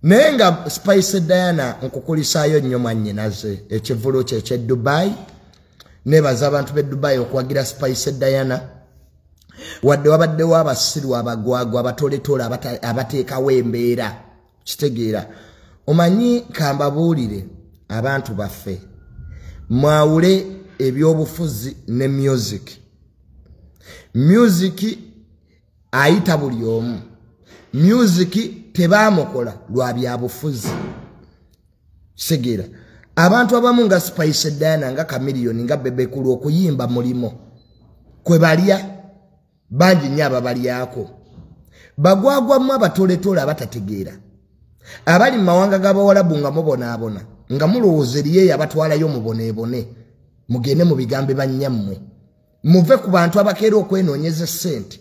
Naye nga Spice Diana nkukulisaayo nnyo mwannyinaze ekivvulu kye eky'e Dubai. Nebaza abantu b'e Dubai okuwagira Spice Diana. Wadde wabaddewo abasiru abagwagwa abatoletole abateekawo embeera, kitegeera. Omanyi kambabuulire abantu baffe, mwawule ebyobufuzi ne music. Music ayita buli omu. Music tebamukola lwa byabufuzi. Kitegeera. Abantu abamu nga Spice Diana, nga Chameleone, nga Bebe Cool, okuyimba mulimo kwe balya, bangi nnyo ababalyako. Bagwagwamu abatoletole abatategeera abali mu mawanga g'Abawalabu nga mubonaabona, nga mulowooza eriyo abatwalayo, muboneebone, mugende mu bigambe bannyammwe. Muve ku bantu abakeera okwenoonyeza essente,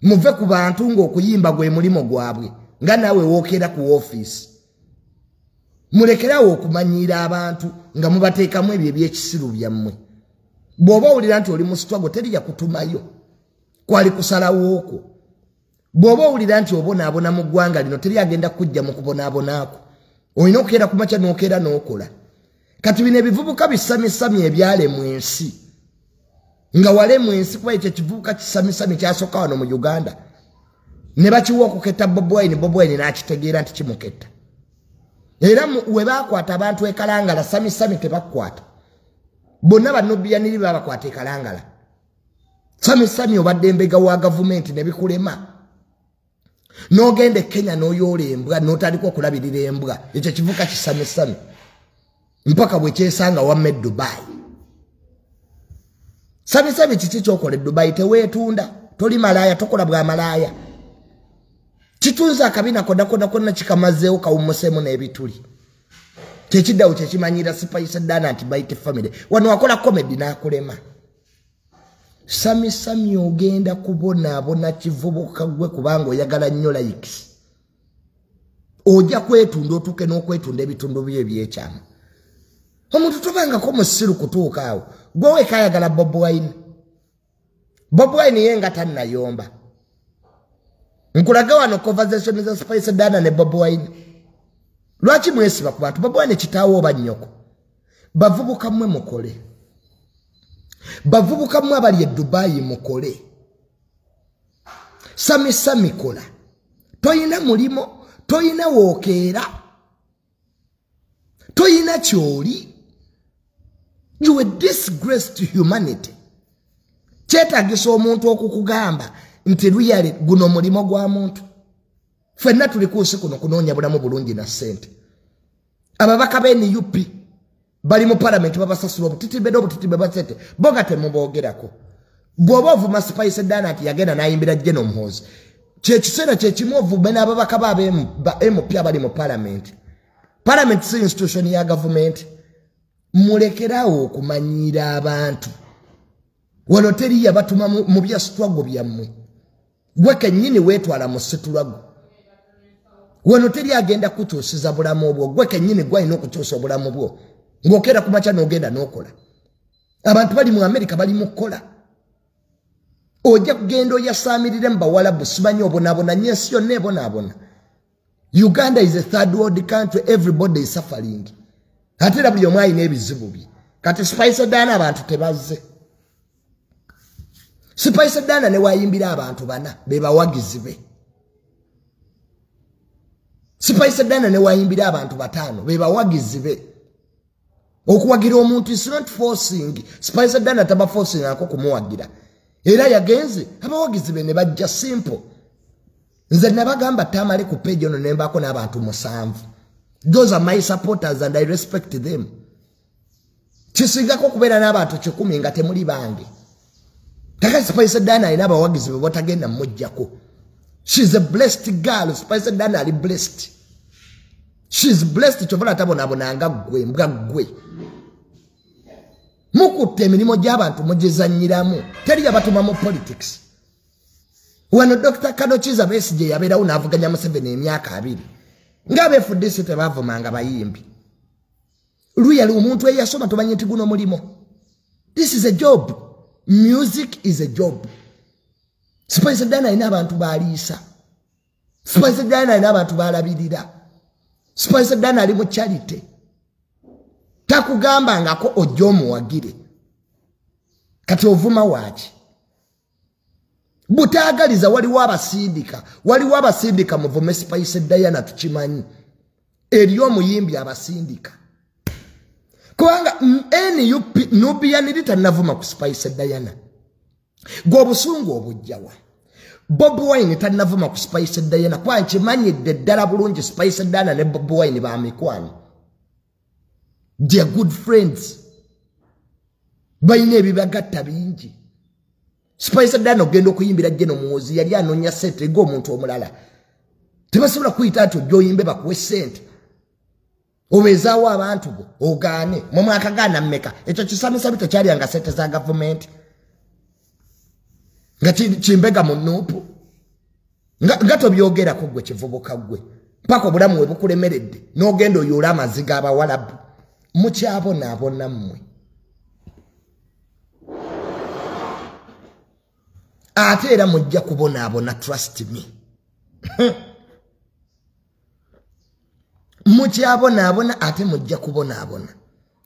muve ku bantu ng'okuyimba gwe mulimu gwabwe, nga naawe wookeera ku woofiisi. Mulekerawo okumanyiira abantu nga mubateekamu ebyo ebyekisiru byammwe. Bw'oba owulira nti oli mu struggle, teri yakutumayo, kwali kusalawo okwo. Bw'oba owulira nti obonaabona mu ggwanga lino, teri agenda kujja mu kubonaabonaako. Olina okukeera ku makya n'okeera n'okola. Kati bino ebivubuka bisamisami ebyalemu ensi, nga walemu ensi, kuba ekyo ekivubuka kisamisami kyasooka wano mu Uganda ne bakiwa okuketta Bobi Wine. Bobi Wine n'akitegeera nti kimuketta. Era we baakwata abantu e Kalangala, Samisami tebakwata bonna, banobyaniri babakwata e Kalangala. Samisami obadde embega wa gavumenti ne bikulema, n'ogenda e Kenya n'oyoola embwa, n'otandika okulabirira embwa. Ekyo kivuka kisamisami mpaka bwe kyesanga wamma e Dubai. Samisami, kiki kyokola e Dubai? Teweetunda, toli malaaya, tokola bwa malaaya. Kitunze akabina konna konna konna, kikamazeewo, kawummuseemu n'ebituli. Kyekiddawo kyekimanyira Spice Diana nti Bite Family wano wakola comedy n'akulema. Samisami, ogenda kubonaabona kivubuka gwe, kubanga oyagala nnyo likes. Ojja kwetunda, otuuke n'okwetunda ebitundu byo ebyekyama. Omuntu tobangako musiru kutuuka awo. Gwe weka ayagala Bobi Wine. Bobi Wine ye nga tannayomba. Nkulaga wano conversation za Spice Diana ne Bobi Wine. Lwaki mwesiba ku bantu? Bobi Wine kitaawo oba nnyoko? Bavubuka mmwe mukole. Bavubuka mmwe abali e Dubai mukole. Samisami, kola. Toyina mulimo, toyina wookeera, toyina kyoli. You a disgrace to humanity. Kyetagisa omuntu okukugamba nti luyale guno mulimo gwa muntu. Ffenna tuli ku nsi kuno kunoonya bulamu bulungi na ssente. Ababaka ba NUP bali mu palamenti, babasasula obutitibe n'obutitibe bwa ssente, bo nga temuboogerako. Bw'oba ovuma Spice Diana nti yagenda n'ayimbira General Muhoozi, kyekiseera kyekimu ovume n'ababaka ba MP abali mu palamenti. Palamenti si institution ya gavumenti. Mulekerawo okumanyiira abantu. Wano teri yabatuma mu bya struggle byammwe. Gwe kennyini weetwala mu struggle. Wano teri agenda kukyusiza bulamu bwo. Gwe kennyini gwalina okukyusa obulamu bwo, ng'okeera ku makya n'ogenda n'okola. Abantu bali mu Amerika bali mu kukola. Ojja kugenda oyasaamirire mu Bawalabu, simanyi obonaabona nnyo. Ensi yonna ebonaabona. Uganda is a third world country, everybody is suffering. Ate era buli omu alina ebizibu bye. Kati Spice Diana abantu tebazze. Spice Diana ne wayimbira abantu bana be bawagizi be. Spice Diana ne wayimbira abantu 5 be bawagizi be. Okuwagira omuntu is not forcing. Spice Diana taba forcing ako kumuwagira. Era yagenze abawagizi be ne bajja, simple. Nze nabagamba tamale ku page ono nembako n'abantu 7. Those are my supporters and I respect them. Kisingako okubeera n'abantu 100 nga temuli bange. Kaka Spice Diana alina abawagizi be batagenda mujjako. She's a blessed girl. Spice Diana ali blessed. She's blessed. Kyova tabonaabonanga ggwe, mbwa ggwe. Mukutte emirimu gy'abantu mugizannyiramu. Teri yabatuma mu politics. Wano Dr. Kano Kiza Besigye yabeerawo n'avuganya Museveni emyaka 20. Nga FDC tebavumanga bayimbi. Luyali omuntu eyasoma tomanyi nti guno mulimo. This is a job. Music is a job. Spice Diana alina abantu baliisa. Spice Diana alina abantu balabirira. Spice Diana ali mu charity. Takugamba ngako ojja omuwagire. Kati ovuma waaki? Butaagaliza waliwo abasindika. Waliwo abasindika muvume Spice Diana tukimanyi. Eriyo omuyimbi abasindika. Kubanga NUP Nubian Li tannavuma ku Spice Diana. Gwe obusungu obujjawa. Bobi Wine tannavuma ku Spice Diana. Kuba nkimanyidde ddala bulungi Spice Diana ne Bobi Wine ba mikwano. They are good friends. Balina ebibagatta bingi. Spice Diana ogenda okuyimbira General Muhoozi yali anoonya ssente ng'omuntu omulala. Tebasobola kuyita nti ojja oyimbe bakuwe ssente. Obeezaawo abantu bo ogaane. Mu mwaka gaana mmeka? Ekyo kisamisabi tekyalyanga ssente za gavumenti. Nga kimbega mu nuupu. Nga tobyogerako ggwe kivubuka ggwe. Mpaka obulamu we bukulemeredde n'ogenda oyoola amazzi g'Abawalabu. Mukyabonaabona mmwe. Ate era mujja kubonaabona, trust me. Mukyabonaabona ate mujja kubonaabona.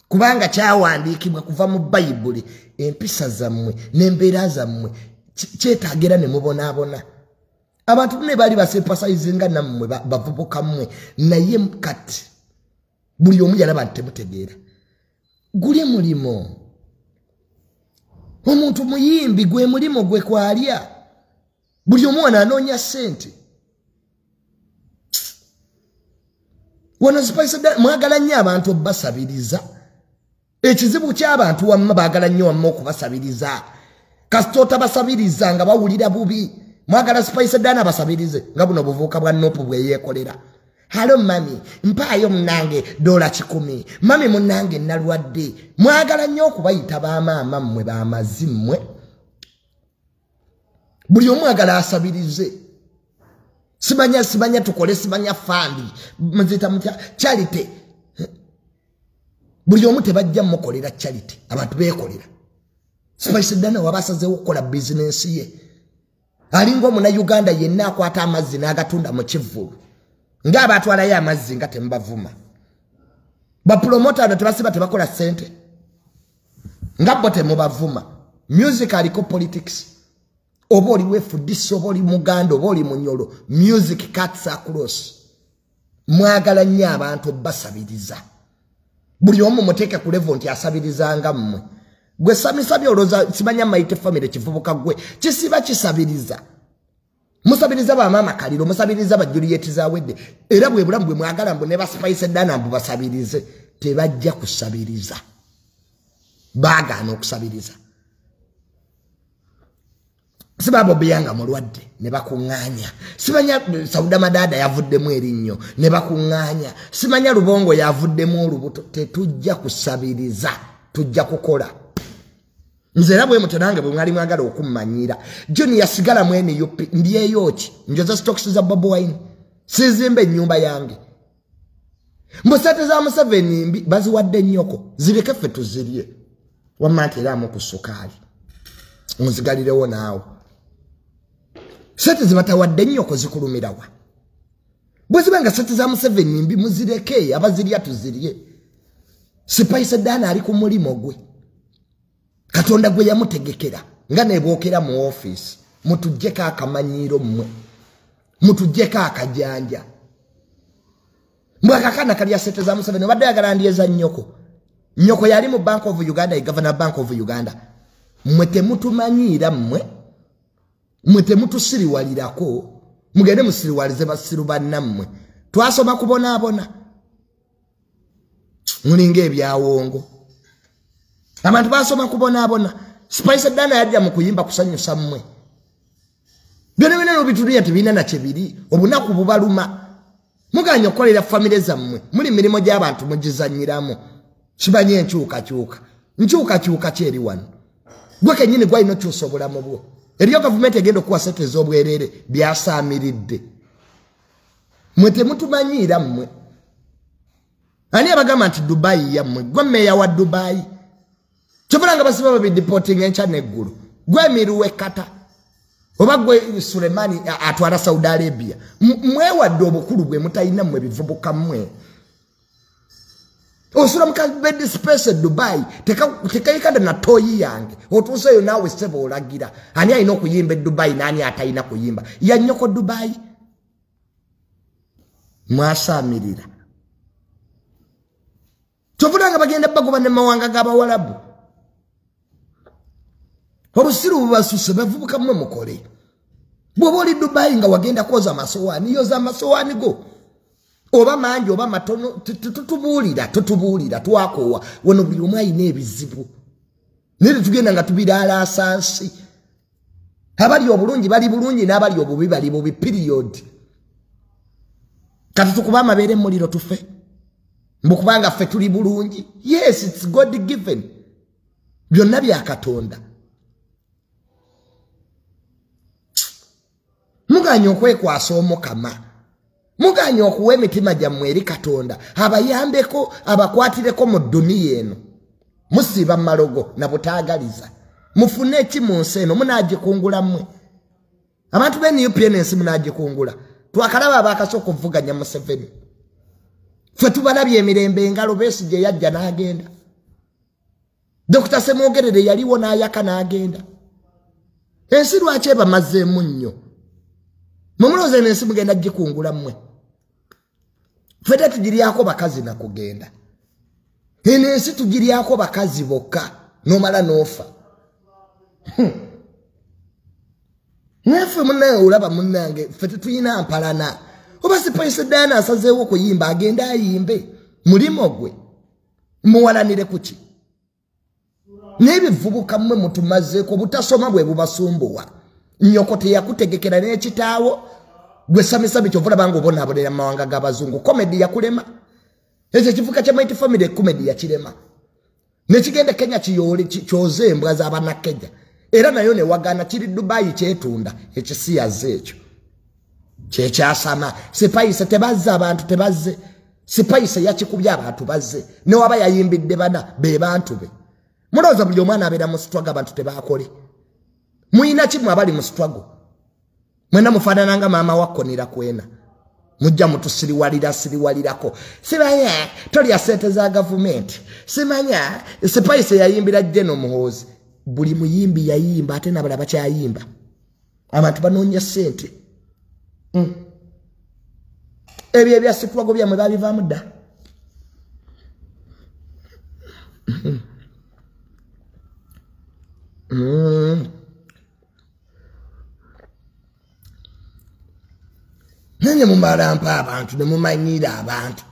Kubanga kyawandiikibwa kuva mu Bayibuli, empisa zammwe n'embeera zammwe kyetaagira ne mubonaabona. Abantu ne baali basympathizinga nammwe bavubuka mmwe, naye kati buli omu yalaba nti temutegeera. Guli mulimo. Omuntu muyimbi gwe mulimo gwe kwalya. Buli omu wano anoonya ssente. Wano Spice Diana mwagala nnyo abantu obbasabiriza. Ekizibu ky'abantu wamma baagala nnyo wamma okubasabiriza. Kasita otabasabiriza nga bawulira bubi. Mwagala Spice Diana abasabirize nga buno obuvuuka bwa Nopu bwe yeekolera. Halo mami, mpaayo munnange $100. Mami munnange nalwadde. Mwagala nnyo okubayita bamaama mmwe bamazi mmwe. Buli omu agala asabirize. Simanya simanya tukole simanya fandi. Muzita mutya charity. Buli omu tebajja mukolera charity. Abantu beekolera. Spice Diana wabasazeewo okukola bizinensi ye. Alinga omunnayuganda yenna akwata amazzi n'agatunda mu kivvulu. Ng'abatwalayo amazzi nga temubavuma. Bapromota ano tebasiba tebakola ssente. Nga bo temubavuma. Music aliko politics. Oba oli wefudisi, oba oli Muganda, oba oli Munyolo. Music cuts across. Mwagala nnyo abantu obbasabiriza. Buli omu muteeke ku level nti asabirizanga mmwe. Gwe samisabye olowooza simanya Mighty Family kivubuka gwe. Kisiba kisabiriza. Musabiriza ba maama Kaliro, musabiriza ba Juliet Zawedde. Era bwe bulamu bwe mwagala mbu ne ba Spice Diana mbu basabirize. Tebajja kusabiriza. Baagaana okusabiriza. Siba Bobi Yanga mulwadde ne bakuŋŋaanya. Simanya Sauda Madada yavuddemu erinnyo ne bakuŋŋaanya. Simanya Lubongo yavuddemu olubuto. Tetujja kusabiriza, tujja kukola. Nze era bwe mutyo nange bwe mwali mwagala okummanyira. Junior sigala mu NUP, ndyeyo ki? Njoza stocks za Bobi Wine. Sizimba ennyumba yange. Mbu ssente za Museveni mbi baziwadde nnyoko. Zireke ffe tuzirye. Wamma nti era amu ku sukaali. Nzigalirewo naawe. Ssente zibatawadde nnyoko zikulumirawa. Bwe ziba nga ssente za Museveni mbi muzireke, abazirya tuzirye. Spice Diana ali ku mulimo gwe. Katonda gwe yamutegekera nga nebwokera mu office. Mutuggyeko akamanyiiro mmwe. Mutuggyeko akajanja. Mbwe akakaana kalya ssente za Museveni obadde ayagala ndyeza nnyoko. Nnyoko yali mu Bank of Uganda, Governor Bank of Uganda. Mmwe temutumanyiira mmwe. Mmwe temutusiriwalirako. Mugende musiriwalize basiru bannammwe. Twasoma kubonaabona. Mulinga ebyawongo. Abantu basoma kubonaabona. Spice Diana yajja mu kuyimba kusanyusa mmwe. Byonna byonna n'obitunuulira tebirina na kye biri. Obunaku bubaluma. Muganye okukolera famire zammwe. Muli mirimu gy'abantu mugizannyiramu. Kimanye enkyukakyuka. Nkyukakyuka ki eri wano? Gwe kennyini gwalina okyusa obulamu bwo. Eriyo gavumenti egenda okuwa ssente ez'obwereere byasaamiridde. Mmwe temutumanyiira mmwe. Ani abagamba nti Dubai yammwe? Gwe mmeeya wa Dubai. Kyovula nga basiba babideporting enkya n'eggulo. Gwe emiru w'e Qatar. Oba gwe Sulemani atwala Saudi Arabia. Mwewadde obukulu bwe mutalina mmwe bivubuka mmwe. Osula muka bed space Dubai tekayikada na toyi yange. Otuuseyo naawe ssebo olagira. Ani alina okuyimba e Dubai n'ani atalina kuyimba? Ya nnyoko Dubai. Mwasaamirira. Kyovula nga bagenda bagoba ne mawanga g'Abawalabu. Obusiru bubasuse bavubuka mmwe mukole. Bw'oba oli Dubai nga wagenda kwoza amasowaani, yoza amasowaani go. Oba mangi oba matono, tutubuulira, twakoowa. Wano buli omu alina ebizibu. Naye tetugenda nga tubiraala asansi. Abali obulungi bali bulungi n'abali obubi bali bubi, period. Kati tukuba amabeere muliro tufe. Mbu kubanga ffe tuli bulungi. Yes, it's God given. Byonna bya Katonda. Muganye okwekwasa Omukama. Muganye okuwa emitima gyammwe eri Katonda. Abayambeko, abakwatireko mu dduniya eno. Musiiba malogo na butaagaliza. Mufune ki mu nsi eno munaagikungula mmwe. Abantu b'e NUP ensi munaagikungula. Twakalaba abaakasooka okuvuganya Museveni. Ffe tubalabye emirembe engalo Besigye yajja n'agenda. Dr. Ssemwogerere yaliwo n'ayaka n'agenda. Ensi lwaki ebamazeemu nnyo? Mumulowooza eno ensi mugenda gikungula mmwe. Ffe tetugiryako bakazi na kugenda. Eno ensi tugiryako bakazi bokka n'omala n'ofa. Naffe munnange olaba munnange ffe tetulina mpalana. Oba Spice Diana asazeewo okuyimba agende ayimbe. Mulimo gwe. Muwalanire ku ki? N'ebivubuka mmwe mutumazeeko obutasoma bwe bubasumbuwa. Nnyoko teyakutegekera n'ekitaawo. Gwe samisabi kyova olaba ng'obonaabonera mu mawanga g'abazungu. Comedy yakulema. Ekyo ekivuka kya Mighty Family comedy yakirema. Ne kigenda Kenya kyoze embwa z'Abannakenya. Era nayo ne wagaana kiri Dubai kyetunda ekisiyaze ekyo. Kyekyasama. Spice tebazze abantu tebazze. Spice yakikubye abantu bazze. Ne waba yayimbidde bana be bantu be. Mulowooza buli omwana abeera mu struggle abantu tebaakole. Muyina ki mmwe abali mu struggle? Mwenna mufaanana nga maama wa Konera kwena. Mujja mutusiriwalira siriwalirako. Simanya tolya ssente za gavumenti. Simanya Spice yayimbira General Muhoozi. Buli muyimbi yayimba ate n'abalala bakyayimba. Abantu banoonya ssente. Ebyo ebya struggle byammwe babivaamu dda. Nanye mumalampa abantu ne mumanyira abantu.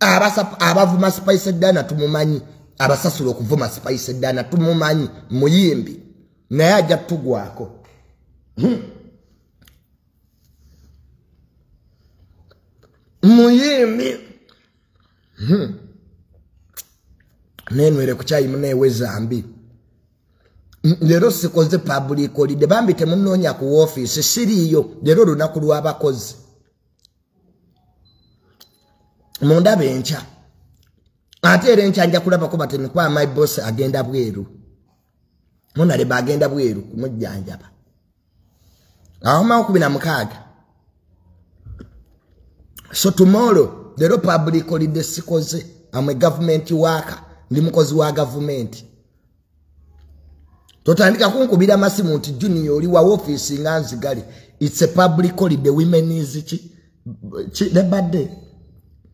Abavuma Spice Diana tumumanyi, abasasula okuvuma Spice Diana tumumanyi, muyimbi naye ajja tugwako. Muyimbi. Nenwere ku kyayi muneewe Zambi. Leero sikoze public holiday bambi temunoonya ku woofiisi siriiyo. Leero olunaku lw'abakozi. Mundaba enkya. Ate era enkya nja kulabako bateni kuba my boss agenda bweru. Munaleba agenda bweru kumujjanjaba. Awo 16. So tomorrow leero public holiday sikoze. I'm a government worker. Ndi mukozi wa gavumenti. Totandika kunkubira masimu nti Junior oli wa office nga nzigale. It's a public holiday, women is chi Labor Day.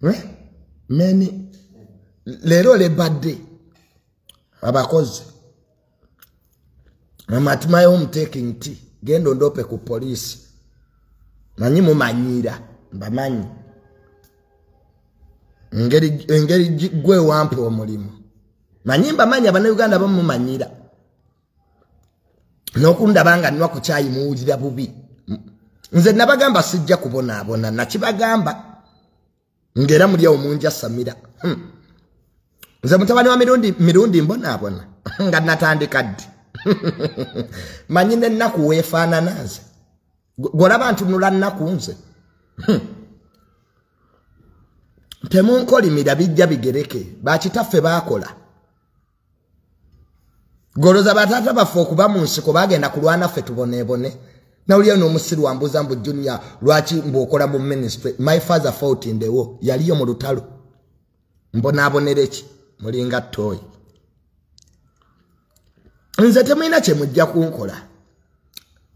Eh? Many leero Labor Day. Abakozi. I'm at my home taking tea. Genda ondope ku police. Manyi mumanyira, mbamanyi. Engeri gwe wampa omulimu. Manyi mbamanyi Abannayuganda bamumanyira. N'okundaba nga nnywa ku kyayi muwulira bubi. Nze nabagamba sijja kubonaabona, nakibagamba. Ng'era muli awo munjasamira. Nze mutabani wa mirundi mbonaabona. Nga natandika ddi. Manyi n'ennaku weefaanana nze. Gw'olaba ntunula nnaku nze. Temunkolimira bijja bigereke. Bakitaffe baakola. Goloza bataata baffe okuba mu nsiko bagenda kulwana ffe tuboneebone. Nawulira n'omusiru wambuuza mbu Junior lwaki mbw'okola mu ministry. My father fought in the war, yaliyo mu lutalo. Mbonaabonera ki? Mulinga ttooyi. Nze temulina kye mujja kunkola.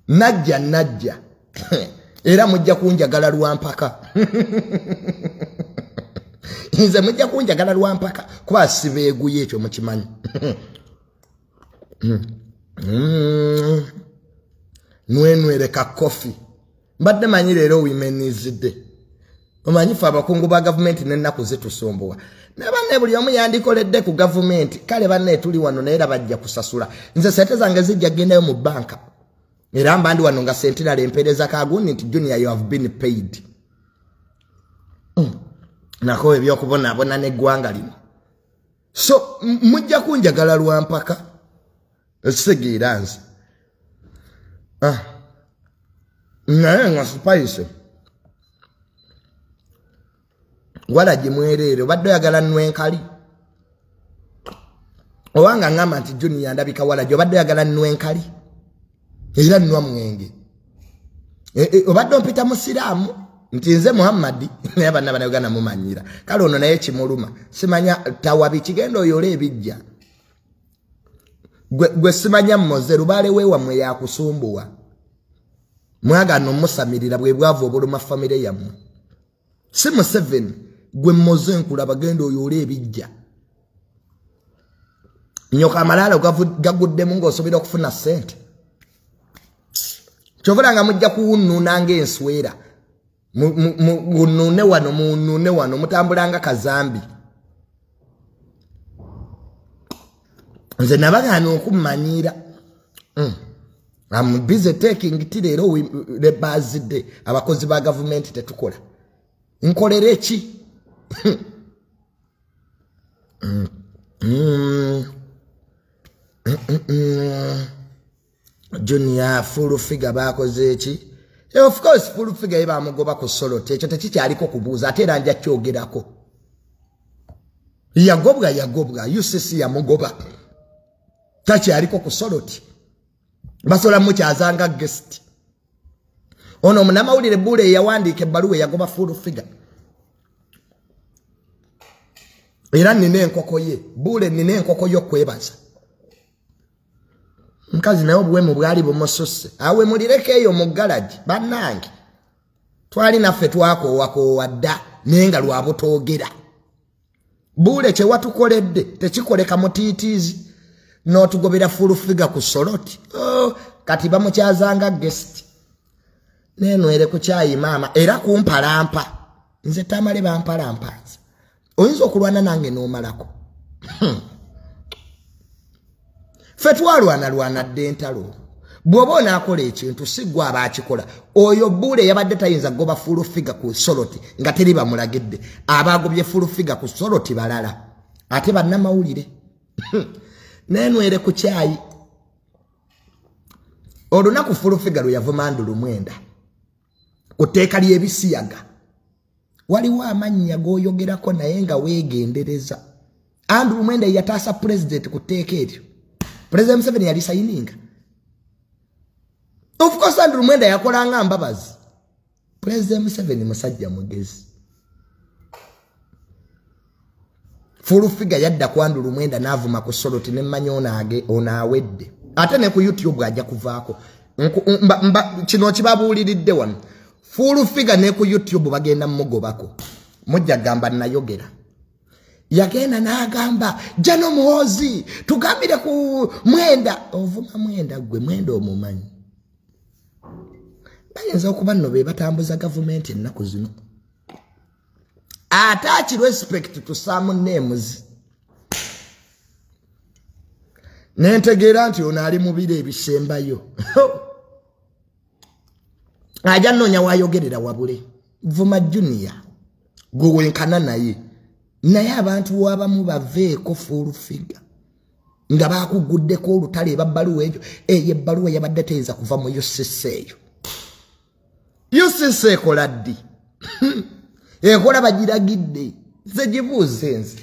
Najja najja. Era mujja kunjagala lwa mpaka. Nze mujja kunjagala lwa mpaka kuba sibeeguye ekyo mukimanyi. Nwenwere ka kofi. Mbadde manyi leero women's day. Omanyi ffe abakungu ba gavumenti n'ennaku zitusumbuwa. Ne banne buli omu yandikoledde ku gavumenti. Kale banne tuli wano naye era bajja kusasula. Nze ssente zange zijja kugendayo mu bbanka. Era mba ndi wano nga Sentinel empeereza kagundi nti Junior you have been paid. Nako ebyokubonaabona n'eggwanga lino. So mujja kunjagala lwa mpaka. Ekitegeera nze. Naye nga spice. Wala gimwereere obadde oyagala nnwa enkali. Obanga ngamba nti Junior ndabika wala gye obadde oyagala nnwa enkali. Era nnwa mwenge. Obadde ompita musiraamu nti nze Muhammadi naye banna Bannayuganda mumanyira. Kale ono naye kimuluma. Simanya tawabi kigenda oyole ebijja. Gwe simanya mmoze lubaale we wammwe yakusumbuwa. Mwagano musamirira bwe bwavu obuluma famire yammwe. Si Museveni gwe mmoze nkulaba genda oyole ebijja. Nyoka amalaalo gaguddemu ng'osobola okufuna ssente. Kyovula nga mujja kuwunnuuna ng'enswera. Muwunnuune wano, muwunnuune wano, mutambula nga kazambi. Nze nabagaana okummanyiira. I'm busy taking tea leero Labour's Day. Abakozi ba gavumenti tetukola. Nkolere ki? Junior full figure bakoze ki? Of course full figure bamugoba ku Soroti. Ekyo tekikyaliko kubuuza ate era nja kyogerako. Yagobwa yagobwa UCC yamugoba. Takyaliko ku Soroti. Basobola mukyazanga guest. Ono munnamawulire Bule yawandiika ebbaluwa yagoba full figure. Era nina enkoko ye. Bule nina enkoko y'okwebaza. Mukazi naye obuwemu bwali bumususse. Awe mulireko eyo mu garagi bannange. Twali naffe twakoowakoowa dda naye nga lwa butoogera. Bule kye watukoledde tekikoleka mutiitiizi n'otugobera full figure ku Soroti. Oh, kati bamukyazanga guest. Nenwere ku kyayi maama era kumpalampa. Nze tamale bampalampa nze. Oyinza okulwana nange n'omalako. Ffe twalwanalwana dda entalo. Bw'oba onaakola ekintu si ggwe aba akikola. Oyo Bule yabadde tayinza kugoba full figure ku Soroti nga teri bamulagidde. Abaagobye full figure ku Soroti balala. Ate bannamawulire. Nenwere ku kyayi. Olunaku full figure lwe yavuma Andrew Mwenda ku tteeka ly'ebisiyaga. Waliwo amannya g'oyogerako naye nga weegendereza. Andrew Mwenda yataasa pulezidenti ku tteeka eryo. President Museveni yali sayininga. Of course Andrew Mwenda yakolanga Mbabazi. President Museveni musajja mugezi. Full figure yadda ku Andrew Mwenda n'avuma ku Soroti ne mmanyi ono awedde. Ate ne ku YouTube ajja kuvaako. Kino kibabuuliridde wano. Full figure ne ku YouTube bagenda mugobako. Mujja gamba nayogera. Yagenda n'agamba Jano Muhoozi tugambire ku Mwenda. Ovuma Mwenda gwe Mwenda omumanyi. Bayinza okuba nno be batambuza gavumenti ennaku zino. Attach respect to some names. Nentegeera nti ono ali mu biro ebisembayo. Ajja nnoonya waayogerera wabule. Vuma Junior gwe wenkana naye. Naye abantu abamu baveeko full figure. Nga bakuguddeko olutalo ebabbaluwa egyo. Eyo ebbaluwa yabadde teyinza kuva mu UCC eyo. UCC ekola ddi? Ekola bagiragidde. Nze gibuuze nze.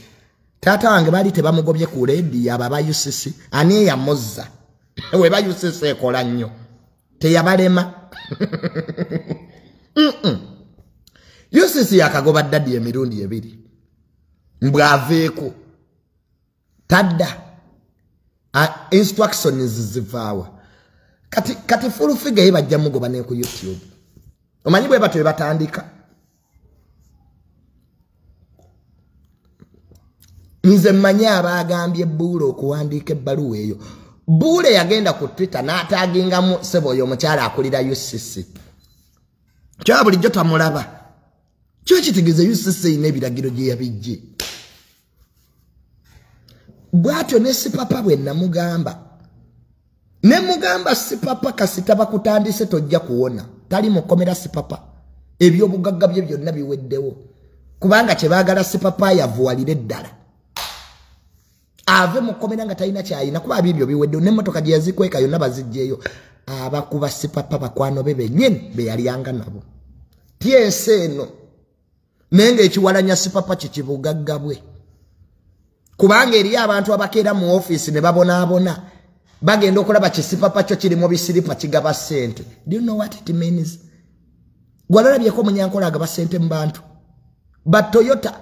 Taata wange baali tebamugobye ku leediyo abo aba UCC. Ani eyamuzza? Weba UCC ekola nnyo. Teyabalema. UCC yakagoba ddadi emirundi ebiri. Mbwaveeko. Tadda. Instructions zivaawa. Kati full figure ye bajja mugoba ne ku YouTube. Omanyi bwe batyo batandika. Nze mmanyi abaagambye Bbuule okuwandiika ebbaluwa eyo. Bbuule yagenda ku Twitter n'ataagingamu ssebo oyo omukyala akulira UCC. Kyaba bulijjo tamulaba. Kyo kitegeeza UCC erina ebiragiro gye yabijje. Bw'atyo ne Sipapa bwe namugamba. Ne mugamba Sipapa kasita bakutandise tojja kuwona. Tali mukomera Sipapa. Ebyobugagga bye byonna biweddewo. Kubanga kye baagala Sipapa yavuwalire ddala. Ave mukomera nga talina kyayina kuba bibyo biweddewo n'emmotoka gye yazikweka yonna baziggyeyo. Abakuba Sipapa bakwano be bennyini be yalyanga nabo. TS eno. Naye ng'ekiwalanya Sipapa kikibugagga bwe. Kubanga eriyo abantu abakeera mu ofiisi ne babonaabona. Bagenda okulaba kisipapa kyo kiri mu bisiripa kigaba ssente. Do you know what it means? Gwalalabyeko Munyankola agaba ssente mu bantu. Ba Toyota,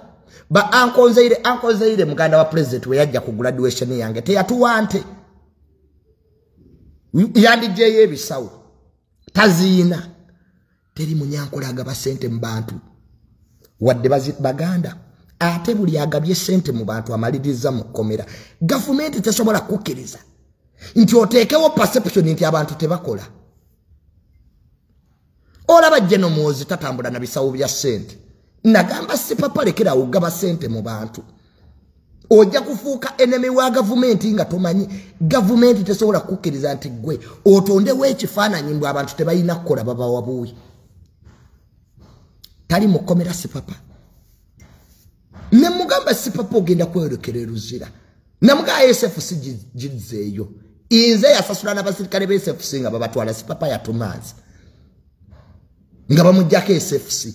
ba Uncle Zaire muganda wa president we yajja ku graduation yange teyatuwa nte. Yandiggyeyo ebisawo. Taziina. Teri Munyankola agaba ssente mu bantu. Wadde baganda. Ate buli agabye ssente mu bantu amaliriza mu kkomera. Gavumenti tesobola kukkiriza nti oteekewo perception nti abantu tebakola. Olaba General Muhoozi tatambula na bisawo bya ssente. Nagamba Sipapa lekera ogaba ssente mu bantu. Ojja kufuuka enemy wa gavumenti nga tomanyi. Gavumenti tesobola kukkiriza nti ggwe otondewo ekifaananyi mbw abantu tebalina kukola babawa buwi. Tali mu kkomera Sipapa. Ne mugamba Sipapa ogenda kweyolekera eruzira. Namuga SFC gizzeeyo. Nze yasasula n'abasirikale ba SFC nga babatwala. Sipapa yatumanzi. Nga bamuggyako SFC.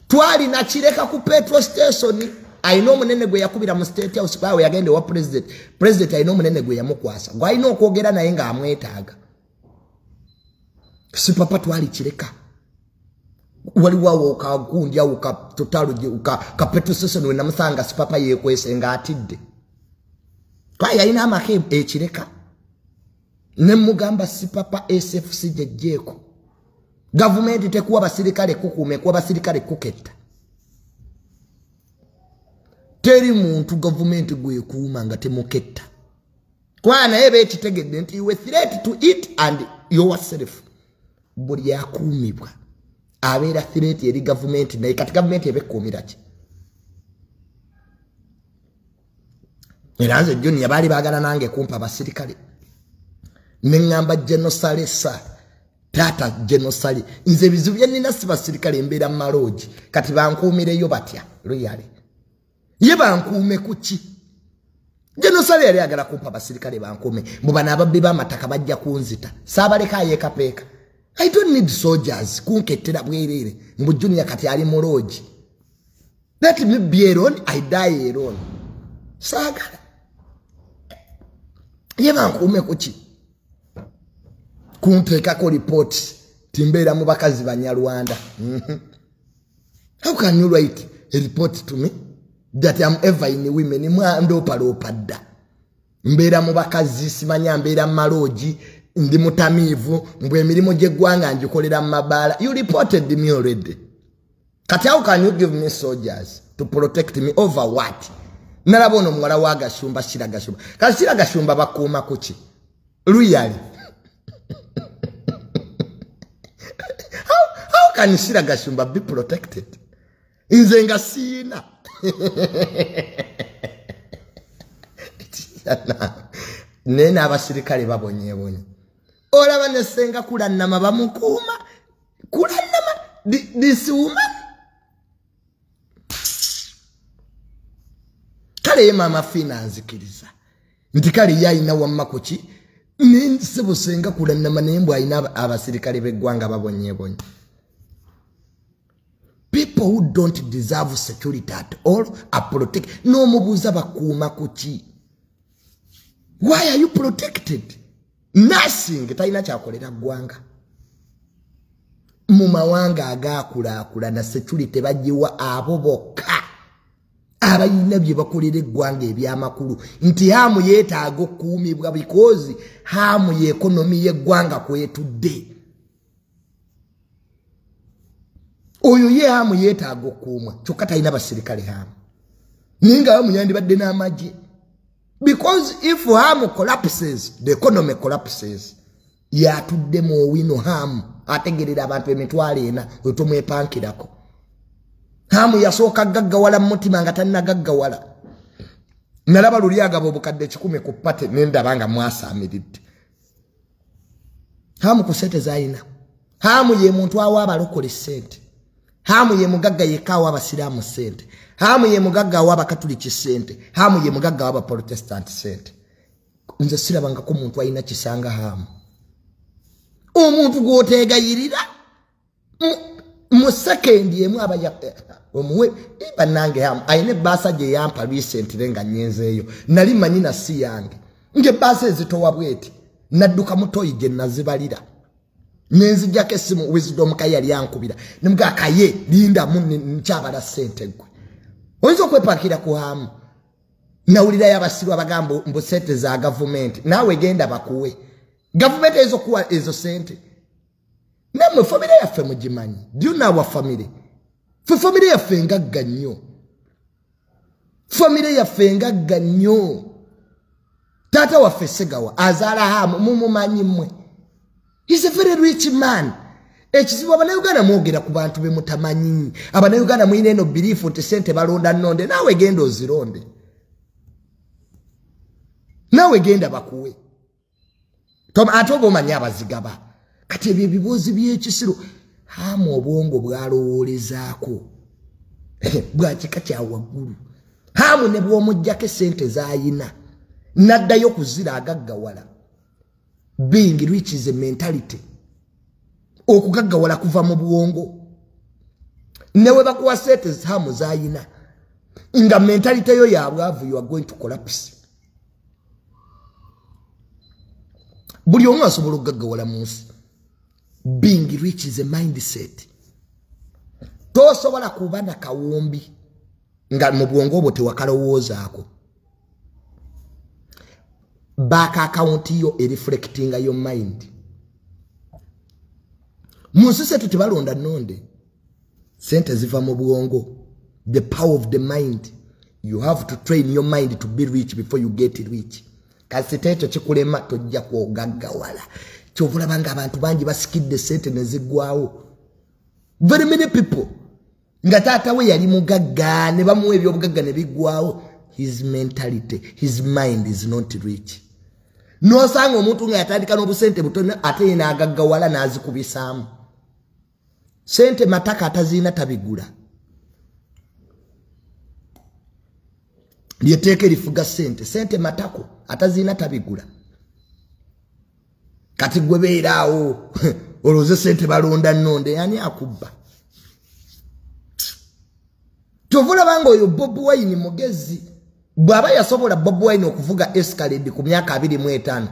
Twalina kireka ku petrol station. Alina omunene gwe yakubira mu State House bawe yagenda ewa president. President alina omunene gwe yamukwasa. Gw'alina okwogera naye ng'amwetaaga. Sipapa twali kireka. Waliwo awo kagundi awo ka total ka petrol station we namusanga Sipapa yeekwese ng'atidde. Kwa yalina amaka ekireka. Ne mugamba Sipapa SFC gyeggyeko. Gavumenti tekuwa basirikale kukuuma, ekuwa basirikale kuketta. Teri muntu gavumenti gwekuuma nga temuketta. Kwa naye beekitegedde nti you were threat to it and yourself. Buli akuumibwa abeera threat eri gavumenti naye kati gavumenti ebekuumira ki? Era nze Junior baali baagala nange kumpa abasirikale. Ne ŋŋamba General Saleh sa taata General Saleh nze ebizibu bye nnina si basirikale mbeera mu maloogi kati bankuumireyo batya luyale. Ye bankuume ku ki? General Saleh yali ayagala kumpa abasirikale bankuume mbu bano ababbi b'amataka bajja kunzita. Saabaleka ayeekapeeka. I don't need soldiers kunkettera bwereere mbu Junior kati ali mu loogi. Let me be alone, I die alone. Saagala. Ye bankuume ku ki? Kunteekako report timbeera mu bakazi Banyarwanda. How can you write a report to me that I'm ever in women? Mwandoopaloopa dda. Mbeera mu bakazi simanya mbeera mu maloogi ndi mutamiivu mbwe emirimu gy'eggwanga ngikolera mu mabaala. You reported me already. Kati how can you give me soldiers to protect me over what? Nalaba ono muwala wa Gashumba, Shira Gashumba. Kati Shira Gashumba bakuuma ku ki? Luyali. How can Shira Gashumba be protected? Nze nga siina. Naye n'abasirikale babonyeebonye. Olaba ne Ssenga Kulannama bamukuuma. Kulannama this woman. Kale ye Maama Fiina anzikiriza nti kale ye alina wamma ku ki? Naye ssebo Ssenga Kulannama naye mbw alina abasirikale b'eggwanga babonyeebonye. People who don't deserve security at all are protected. N'omubuuza bakuuma ku ki? Why are you protected? Nothing. Talina kyakolera ggwanga. Mu mawanga agaakulaakulana security bagiwa abo bokka abalina bye bakolera eggwanga ebyamakulu, nti Hamu yeetaaga okukuumibwa because Hamu ye economy y'eggwanga kwetudde. Oyo ye Hamu yeetaaga okukuumwa, kyokka talina basirikale Hamu. Naye nga Hamu yandibadde n'amagye. Because if Hamu collapses, the economy collapses. Yatudde mu Owino Hamu ategerera abantu 400 otomwepankirako. Hamu yasooka gaggawala mu mutima nga tannagaggawala. Nalaba luli agaba obukadde 1,000 ku pate ne ndaba nga mwasaamiridde. Hamu ku ssente z'alina. Hamu ye muntu awa abalokole ssente. Hamu ye mugagga yekka awa abasiraamu ssente. Hamu ye mugagga awa abakatuliki ssente. Hamu ye mugagga awa abaprotestanti ssente. Nze sirabangako muntu alina kisanga Hamu. Omuntu gw'oteegayirira mu sekendi emu aba omuwe bannange Hamu alina ebbaasa gye yampa recently nga nnyenzeeyo. Nali mmanyi na si yange. Ng'ebbaasa ezitowa bweti nadduka mutoyi gye nazibalira. Nenzijjako essimu Wisdom Kaye yali ankubira. Ne mugamba Kaye lindamu nkyabala ssente ggwe. Oyinza okwepakira ku Hamu. Nawulirayo abasiru abagamba mbu ssente za gavumenti. Naawe genda bakuwe. Gavumenti eyinza okuwa ezo ssente. Nammwe famire yaffe mugimanyi. Do you know our family? Ffe famire yaffe ngagga nnyo. Famire yaffe ngagga nnyo. Taata waffe Segawa azaala Hamu mumumanyi mmwe. He's a very rich man. Ekizibu Abannayuganda mwogera ku bantu be mutamanyi. Abannayuganda mulina eno belief nti ssente balonda nnonde. Naawe genda ozironde. Naawe genda bakuwe. Ate oba omanyi abazigaba. Kati ebyo ebibuuzi by'ekisiru. Hamu obwongo bwalowoolezaako bwa kika kya waggulu. Hamu ne bw'omuggyako essente z'ayina n'addayo kuzira agaggawala. Being rich is a mentality. Okugaggawala kuva mu bwongo. Ne we bakuwa ssente Hamu z'ayina nga mentality yo ya bwavu, you are going to collapse. Buli omu asobola okugaggawala mu nsi. Being rich is a mindset. Tosobola kuba na kawumbi nga mu bwongo bwo tewakalowoozaako. Bank account yo ereflectinga your mind. Mu nsi sente tebalonda nnonde. Sente ziva mu bwongo. The power of the mind. You have to train your mind to be rich before you get rich. Kasita ekyo kikulema tojja kwogaggawala. Kyova olaba nga abantu bangi basikidde ssente ne ziggwawo. Very many people nga taata we yali mugagga ne bamuwa ebyobugagga ne biggwawo. His mentality, his mind is not rich. N'osanga omuntu nga yatandika n'obusente butono ate ye n'agaggawala n'azikubisaamu. Ssente mataka atazirina tabigula. Lyetteeka erifuga ssente. Ssente matako atazirina tabigula. Kati gwe beeraawo olowooze ssente balonda nnonde, ani akubba? Kyova olaba ng'oyo Bobi Wine mugezi. Bw'aba yasobola Bobi Wine okuvuga Escalade ku myaka 25,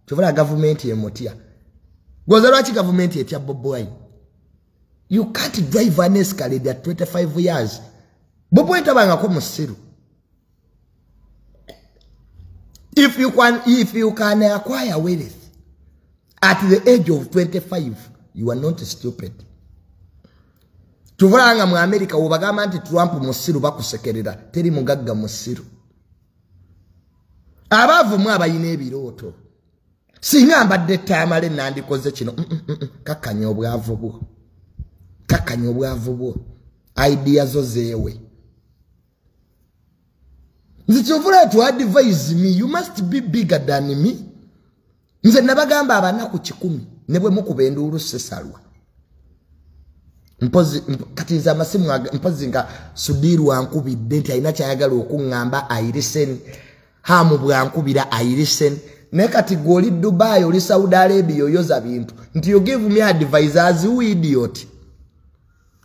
kyova olaba gavumenti emutya. Gwoza lwaki gavumenti etya Bobi Wine? You can't drive an Escalade at 25 years. Bobi Wine tabangako musiru. If you can acquire wealth at the age of 25, you are not stupid. Kyova mu America wobagamba nti Trump musiru bakusekerera, teri mugagga musiru. Abaavu mu abayina ebirooto. Singa mbadde Tamale nandikoze kino. Kakkanya obwavu bwo. Kakkanya obwavu bwo. Idea zo zeewe. Nze kyova to advise me, you must be bigger than me. Nze nabagamba abanaku 1,000 ne bwe mukuba enduulu sesalwa. Mpozi kati nze amasimu mpozi nga Sudiru ankubidde nti alina kyayagala okuŋŋamba, I listen. Hamu bwankubira, I listen. Naye kati gwe oli Dubai, oli Saudi Arabia, oyoza bintu nti you give me advice as you idiot.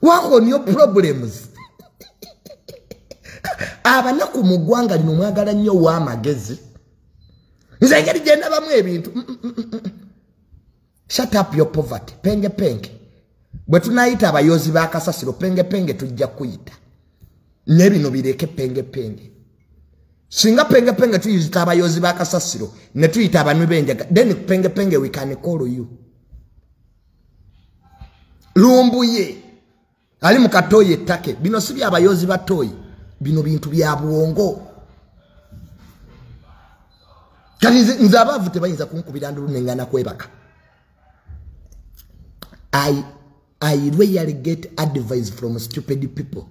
Work on your problems. Abanaku mu ggwanga lino mwagala nnyo ow'amagezi. Nze engeri gye ndabamu ebintu. Shut up your poverty. Penge penge. Bwe tunayita abayozi ba kasasiro penge tujja kuyita. Ne bino bireke penge. Singa penge tuyita abayozi ba kasasiro ne tuyita abanwi b'enjaga, then penge we can call you. Lumbuye ali mu katoyi ettake. Bino si bya abayozi ba toyi, bino bintu bya bwongo. Kati nze abaavu tebayinza kunkubira ndulu nengana kwebaka. I rarely get advice from stupid people.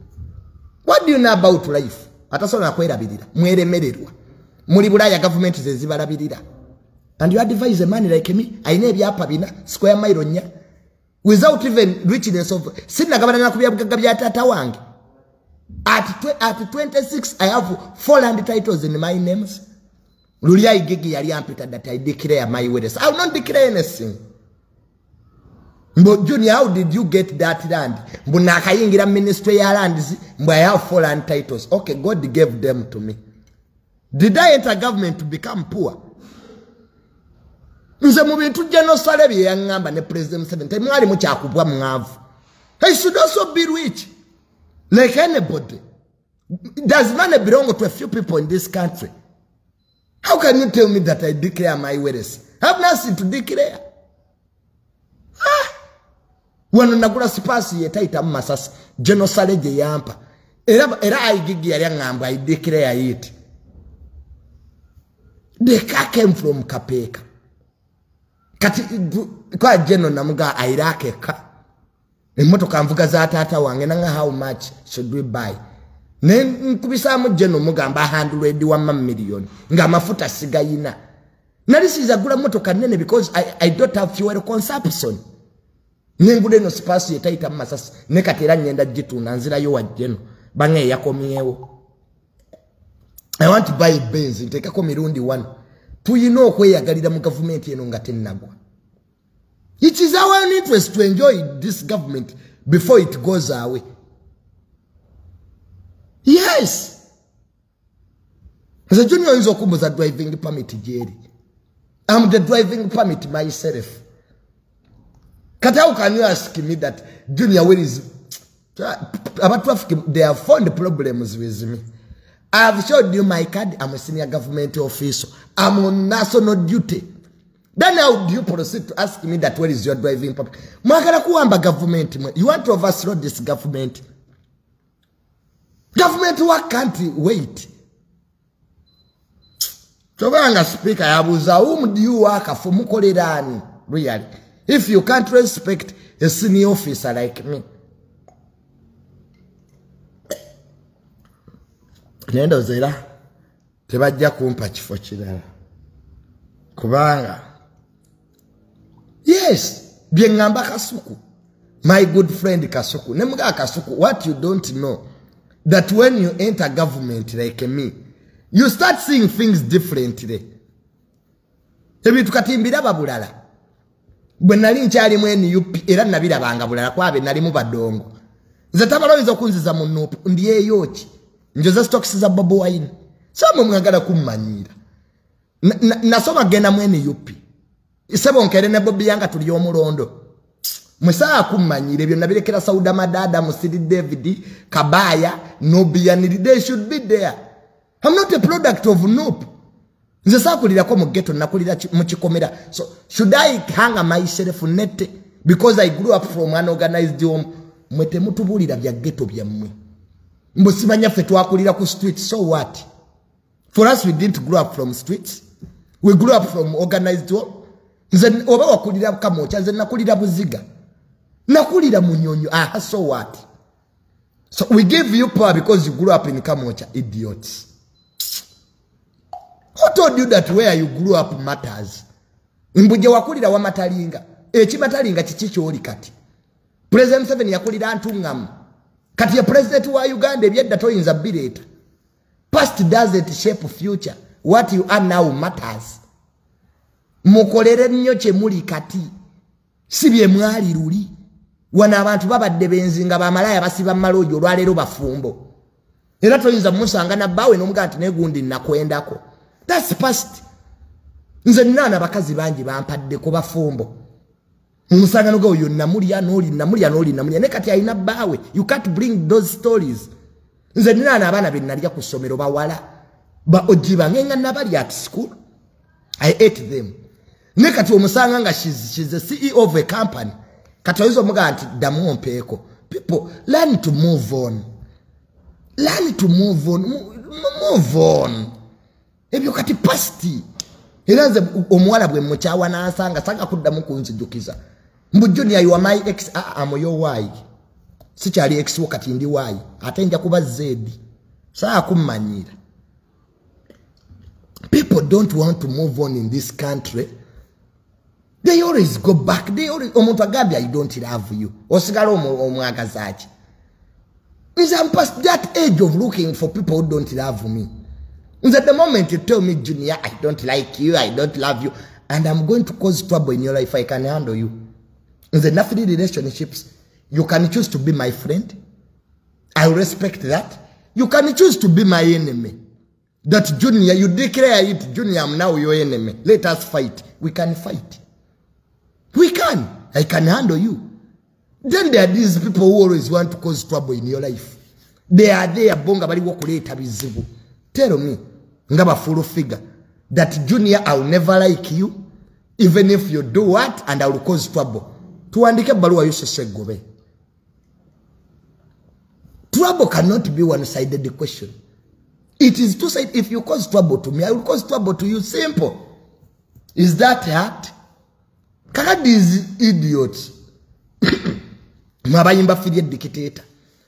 What do you know about life? Atasobola kwerabirira, mweremererwa. Muli Bulaya government ze zibalabirira. And you advise a man like me, ayina ebyapa bina, square mile nnya, without even richness of sinagabana ku byabugagga bya tata wange. At 26 I have 4 land titles in my names. Luli Igigi yali ampita that I declare my wealth. I will not declare anything. But Junior, how did you get that land? Mbu nakayingira ministry ya lands, mbu I have 4 land titles. Okay, God gave them to me. Did I enter government to become poor? Nze mu bintu General Saleh bye yaŋŋamba ne President Museveni, temwali mukyakubwa mwavu. I should also be rich like anybody. Does money belong to a few people in this country? How can you tell me that I declare my wealth? I have nothing to declare. Ah! Wano nagula sipasi yetaita mu masasi General Saleh gye yampa. Era Igigi yali aŋŋamba I declare it. The car came from Kapeka. Kati kwa General namuga airake ka. Emmotoka nvuga za taata wange nanga how much should we buy? Ne nkubisaamu General mugamba 101 million nga amafuta sigayina. Nali siza gula mmotoka nene because I don't have fuel consumption. Nengula eno sipasi yetaita mu masasi ne kati era ngenda gitunda nzirayo wa General bange yakomyewo. I want to buy Benz nteekako mirundi 1. Tuyina okweyagalira mu gavumenti eno nga tennagwa. It is our own interest to enjoy this government before it goes away. Yes. Nze Junior oyinza okumbuza driving permit gyeri. I'm the driving permit myself. Kati how can you ask me that Junior, where is about traffic? They have found problems with me. I have showed you my card. I'm a senior government official. I'm on national duty. Then how do you proceed to ask me that where is your driving permit? Mwagala kuwamba government. You want to overthrow this government. Government what country? Wait. Tobanga speaker yabuza, whom do you work for? Mukolerani? Really? If you can't respect a senior officer like me. Nendo zera tebajja kumpa kifo kirala. Kubanga yes, bye ngamba Kasuku. My good friend Kasuku. Nemuga Kasuku, what you don't know, that when you enter government like me, you start seeing things differently. Ebintu kati mbiraba bulala. Bwe nali nkyali mu NUP era nabirabanga bulala kwabe nali mu badongo. Nze tabalowooza okunziza mu NUP ndiyeyo ki? Njoza stocks za Bobi Wine. Samwe mwagala kummanyira. Nasoma genda mu NUP. Isebo nkere ne Bobi yanga tuli omulondo. Mwesaa kummanyira ebyo nabirekera Sauda Madada, Musiri David, Kabaya, Nobia, they should be there. I'm not a product of NUP. Nze saakulirako mu ghetto, nakulira mu kikomera. So should I hang myself net because I grew up from an organized home? Mwe temutubuulira bya ghetto byammwe. Mbu simanya ffe twakulira ku street, so what? For us, we didn't grow up from streets. We grew up from organized home. Nze oba wakulira Kamwokya, nze nakulira Buziga. Nakulira Munyonyo. Ah, so what? So we give you power because you grew up in Kamwokya, idiots. Who told you that where you grew up matters? Mbuje wakulira wa matalinga. Ekimatalinga kiki ky'oli kati? President Museveni yakulira Ntungamo. Kati ya president wa Uganda ebyedda toyinza bireeta. Past doesn't shape future. What you are now matters. Mukolere nnyo kye muli kati. Si bye mwali luli. Wano abantu babadde benzi nga bamalaya basiba malooji olwaleero bafumbo. Era toyinza musanga na bbaawe n'omugamba nti negundi nakwendako. That's past. Nze nina abakazi bangi bampadde ku bafumbo. Omusanga noga oyo namulya n'oli namulya n'oli namulya, naye kati alina bbaawe. You can't bring those stories. Nze nina abaana be nalya ku ssomero, bawala ba oji bange nga nabali at school, I ate them. Ne kati omusanga nga she's the CEO of a company. Kati oyinza omugamba nti ddamu ompeeko. People learn to move on, learn to move on, move on. Ebyo kati past. Era nze omuwala bwe mukyawa n'ansanga, sanga kuddamu kunzijukiza mbu Junior, you are my ex. Am your Y. Sikyali ex wo, kati ndi Y, ate nja kuba Z. Saa kummanyira. People don't want to move on in this country. They always go back. They always, omuntu agambye I don't love you, osigala omwagazaaki? Nze I'm past that age of looking for people who don't love me. Nze the moment you tell me, Junior, I don't like you, I don't love you, and I'm going to cause trouble in your life, I can handle you. Nze nothing relationships. You can choose to be my friend, I respect that. You can choose to be my enemy. That Junior, you declare it, Junior, I'm now your enemy, let us fight. We can fight. We can. I can handle you. Then there are these people who always want to cause trouble in your life. They are there, bonga baliwo kuleeta bizibu. Tell me, nga full figure, that Junior, I will never like you, even if you do what, and I will cause trouble. Tuandike ebbaluwa yusesegobe. Trouble cannot be one-sided question. It is two-sided. If you cause trouble to me, I will cause trouble to you. Simple. Is that hard? Kaka these idiots. Mwabayimba free dictator.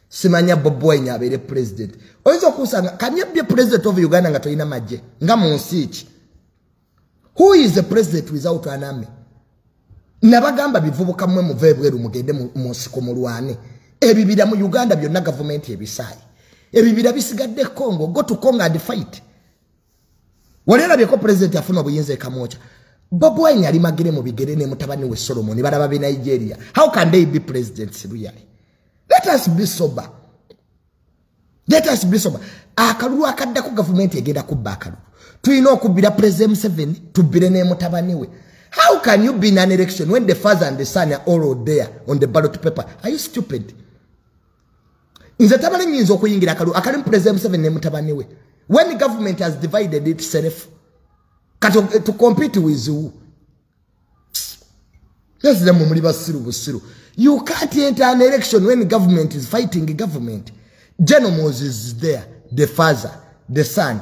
Simanya Bobi Wine abeere president. Oyinza okusanga, can you be a president of Uganda nga tolina magye? Nga mu nsi ki? Who is the president without an army? Nabagamba bivubuka mmwe muve ebweru mugende mu nsiko mulwane. Ebibira mu Uganda byonna gavumenti ebisaayi. Ebibira bisigadde Congo. Go to Congo and fight. Wali olabyeko president afuna obuyinza e Kamwokya? Bobi Wine ali magere mu bigere ne mutabani we Solomon, balaba be Nigeria. How can they be presidents really? Let us be sober. Let us be sober. Akalulu akaddako gavumenti egenda kubba akalulu. Tulina okubbira President Museveni, tubbire ne mutabani we. How can you be in an election when the father and the son are all there on the ballot paper? Are you stupid? Nze tabali nyinza okuyingira akalulu akalimu President Museveni ne mutabani we. When the government has divided itself, kati to compete with who? Yes, muli basiru busiru. You can't enter an election when government is fighting government. General Moses is there, the father, the son.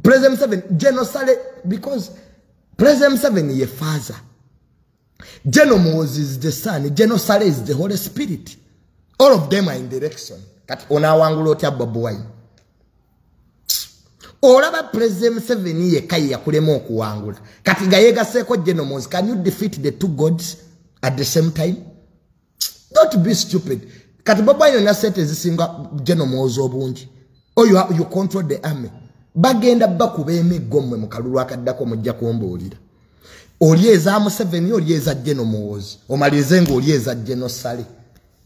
President Museveni, General Saleh, because President Museveni is a father. General Moses is the son. General Saleh is the Holy Spirit. All of them are in direction. Kati onawangula otya Bobi Wine? Olaba President Museveni yekka ye yakulema okuwangula. Kati nga yeegaseeko General Moses. Can you defeat the two gods at the same time? Don't be stupid. Kati Bobi Wine olina ssente ezisinga General Moses obungi. Or you control the army. Bagenda bakuba emiggo mmwe mu kalulu akaddako, mujja kumbuulira. Oli eza Museveni, oli eza General Moses. Omalirize ng'oli eza General Saleh.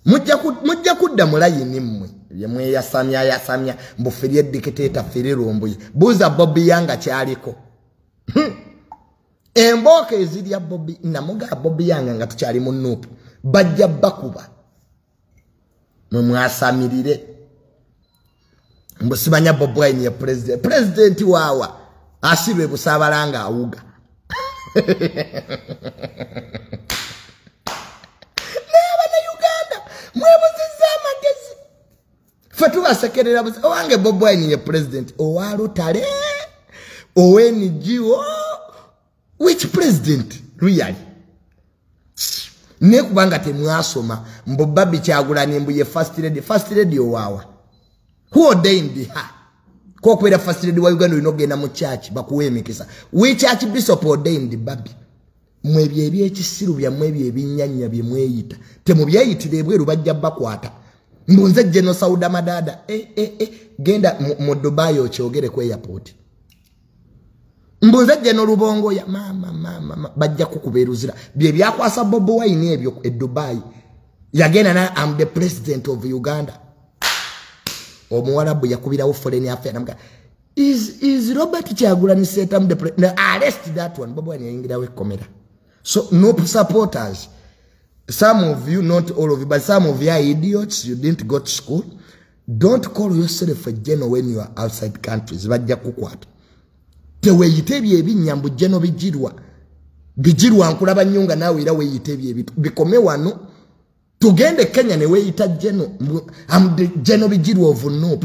Mujja kudda mu layini mmwe. Bye mweyasamya yasamya mbu free dictator, free Lumbuye. Buuza Bobi Yanga kyaliko. Embooka ezirya Bobi, namuga Bobi Yanga nga tukyali mu NUP. Bajja bakuba. Mwe mwasamirire. Mbu simanya Bobi Wine ye president. President waawa asibwe Busaabala nga awuga. Naye Bannayuganda mwebuzizza amagezi. Ffe tubasekerera buzi. Owange Bobi Wine ye president. Owa Lutale, owa NGO, which president really? Naye kubanga temwasoma mbu Barbie Kyagulanyi mbu ye first lady. First lady owaawa? Who ordained her? Kokwera first lady wa Uganda olina okugenda mu church bakuwe emikisa. Which archbishop ordained Barbie? Mmwe ebyo ebyekisiru byammwe, ebyo ebinnyanya bye mweyita, temubyeyitira ebweru, bajja bakwata. Mbu nze General Sauda Madada. Genda mu Dubai okyogere ku airport. Mbu nze General Lubongoya. Mama, mama, bajja kukuba eruzira. Bye byakwasa Bobi Wine ebyo e Dubai. Yagenda na I'm the president of Uganda. Omuwarabu yakubirawo foreign affairs namuga, is Robert Kyagulanyi Ssentamu the president? Arrest that one. Bobi Wine yayingirawo ekkomera. So no supporters. Some of you, not all of you, but some of you are idiots. You didn't go to school. Don't call yourself a general when you are outside countries. Bajja kukwata. Teweeyita ebyo ebinnya mbu General Bigirwa. Bigirwa nkulaba nnyo nga naawe era weeyita ebyo ebintu. Bikome wano. Tugende Kenya ne weeyita General. I'm the General Bigirwa of NUP.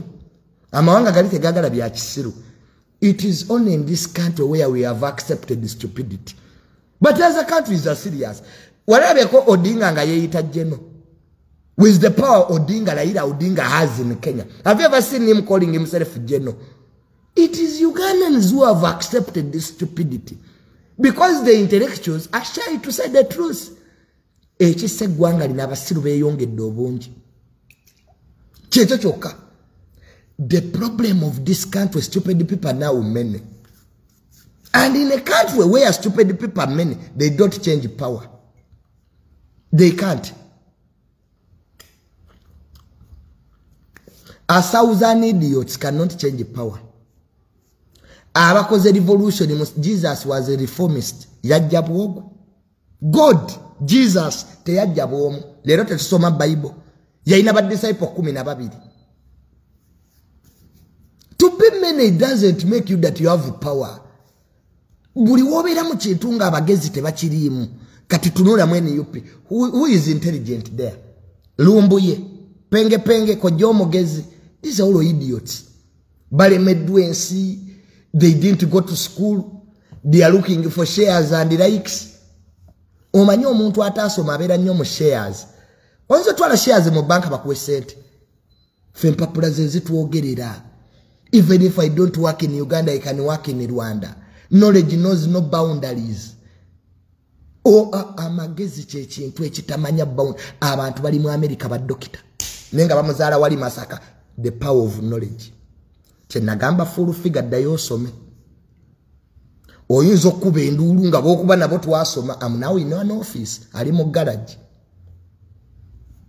Amawanga gali tegagala bya kisiru. It is only in this country where we have accepted stupidity. But other countries are serious. Walabeko Odinga nga yeeyita General. With the power Odinga, Raila Odinga has in Kenya. Have you ever seen him calling himself General? It is Ugandans who have accepted this stupidity. Because the intellectuals are shy to say the truth. Ekisa eggwanga lino abasiru beeyongedde obungi. Kyekyo kyokka. The problem of this country, stupid people are now many. And in a country where stupid people are many, they don't change power. They can't. 1,000 idiots cannot change power. Abakoze revolution, Jesus was a reformist. Yajja bwogo. God, Jesus, teyajja bwomu. Leero tetusoma Bible. Yalina ba disciple 12. To be many doesn't make you that you have power. Buli wobeera mu kintu nga abagezi tebakiriimu. Kati tunula mu NUP. Who is intelligent there? Lumbuye. Penge penge kojja omugezi. These are all idiots. Balemeddwa ensi. They didn't go to school. They are looking for shares and likes. Omanyi omuntu ataasoma abeera nnyo mu shares. Oyinza otwala shares mu banka bakuwe ssente. Ffe empapula ze zitwogerera. Even if I don't work in Uganda, I can work in Rwanda. Knowledge knows no boundaries. Amagezi kye kintu ekitamanya bound. Abantu bali mu America ba dokita. Naye nga bamuzaala wali Masaka. The power of knowledge. Kye nagamba full figure ddayo osome. Oyinza okuba enduulu nga bw'okuba nabo twasoma. I'm now in an office. Ali mu garage.